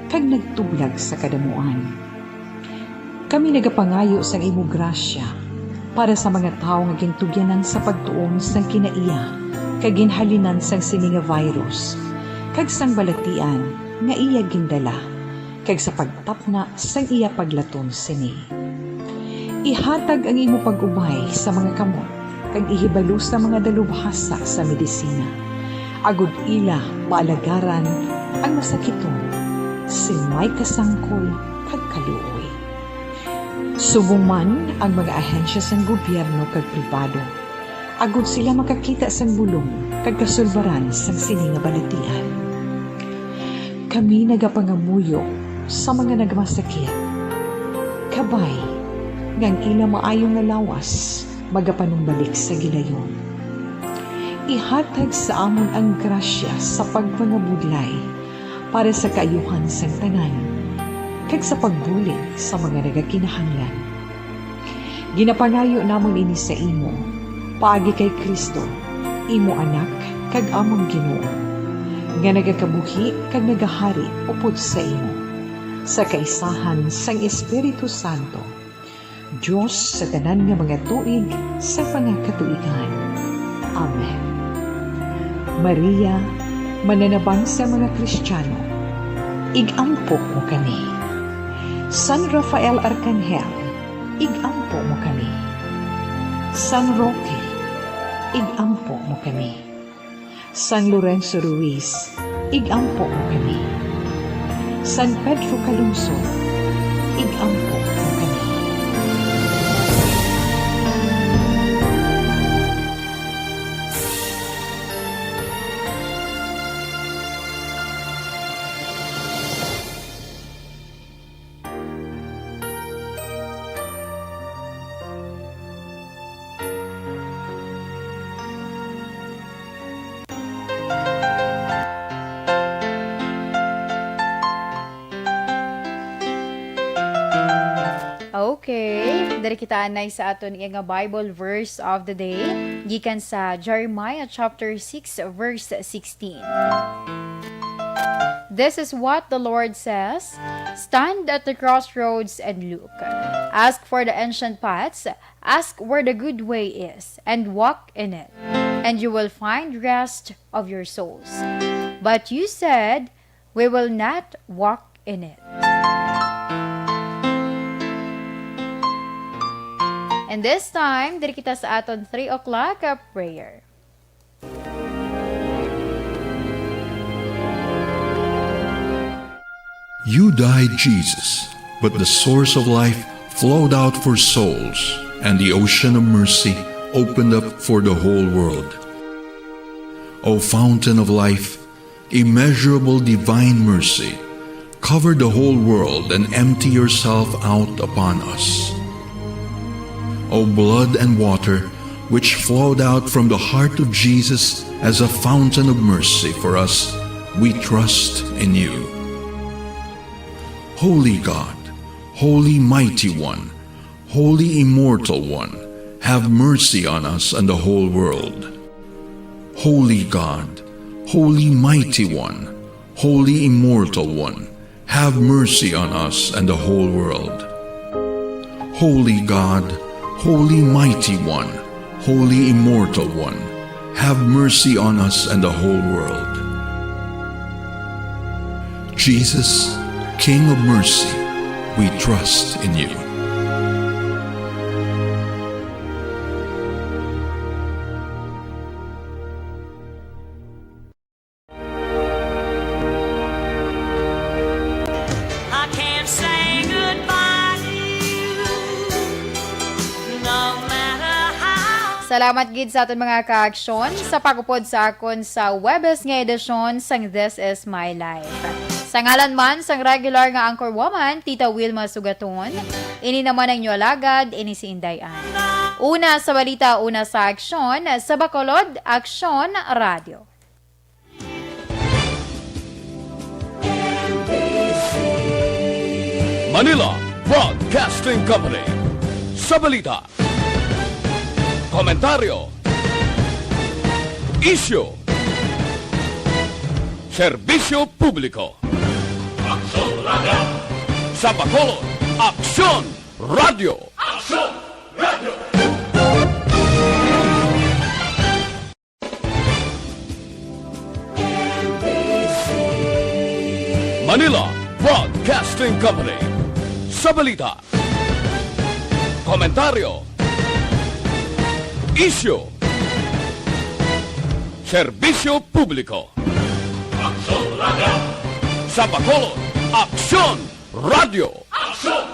kag nagtublag sa kadamuan. Kami nagapangayo sang imo grasya para sa mga tawo nga gintugyanan sa pagtuon sang kinaiya kag ginhalinan sang sini nga virus, kag sang balatian nga iya gindala, kag sa pagtapna sang iya paglaton sini. Ihatag ang imo pag-ubay sa mga kamot kag ihibalo sa mga dalubhasa sa medisina, agod ila maalagaran ang masakiton sing may kasangkol kag kaluoy. Subong man ang mga ahensya sang gobyerno kag pribado, agod sila makakita sang bulong kag kasulbaran sang sini nga balatian. Kami nagapangamuyo sa mga nagmasakit, kabay nga ang ila maayo nga lawas magapanumbalik sa gilayon. Ihatag sa amon ang grasya sa pagpangabudlay para sa kaayuhan sang tanan, kag sa pagbulig sa mga nagakinahanglan. Ginapangayo namon ini sa imo, paagi kay Cristo, imo Anak, kag amon Ginoo, nga nagakabuhi kag nagahari upod sa imo, sa kaisahan sang Espiritu Santo, Dios sa tanan nga mga tuig sa mga katuigan. Amen. Maria, mananabang sa mga Kristiano, ig-ampo mo kami. San Rafael Arcangel, ig-ampo mo kami. San Roque, ig-ampo mo kami. San Lorenzo Ruiz, ig-ampo mo kami. San Pedro Calungsod, ig-ampo mo kami. Okay, diri kita anay sa aton iya nga Bible verse of the day, gikan sa Jeremiah chapter six, verse sixteen. This is what the Lord says, "Stand at the crossroads and look. Ask for the ancient paths, ask where the good way is, and walk in it, and you will find rest of your souls." But you said, "We will not walk in it." And this time, diri kita sa aton three o'clock, uh, prayer. You died, Jesus, but the source of life flowed out for souls, and the ocean of mercy opened up for the whole world. O fountain of life, immeasurable divine mercy, cover the whole world and empty yourself out upon us. O blood and water, which flowed out from the heart of Jesus as a fountain of mercy for us, we trust in you. Holy God, Holy Mighty One, Holy Immortal One, have mercy on us and the whole world. Holy God, Holy Mighty One, Holy Immortal One, have mercy on us and the whole world. Holy God, Holy Mighty One, Holy Immortal One, have mercy on us and the whole world. Jesus, King of mercy, we trust in you. I can't say goodbye to you, no matter how. Salamat gid sa aton mga kaaksyon sa pag-upod sa akon sa Huwebes nga edisyon sang This Is My Life. Sa ngalan man sang regular nga anchor woman, Tita Wilma Sugaton, ini naman ang inyo alagad, ini si Inday Ann. Una sa balita, una sa aksyon, sa Bacolod, Aksyon Radio. Manila Broadcasting Company. Sa balita, komentaryo, isyu, serbisyo publiko. Aksyon Radio. Sa Bacolod, Aksyon Radio. Aksyon Radio. Manila Broadcasting Company. Sa balita, komentaryo, isyu, serbisyo publiko. Aksyon Radio. Sa Bacolod, Aksyon Radyo Aksyon!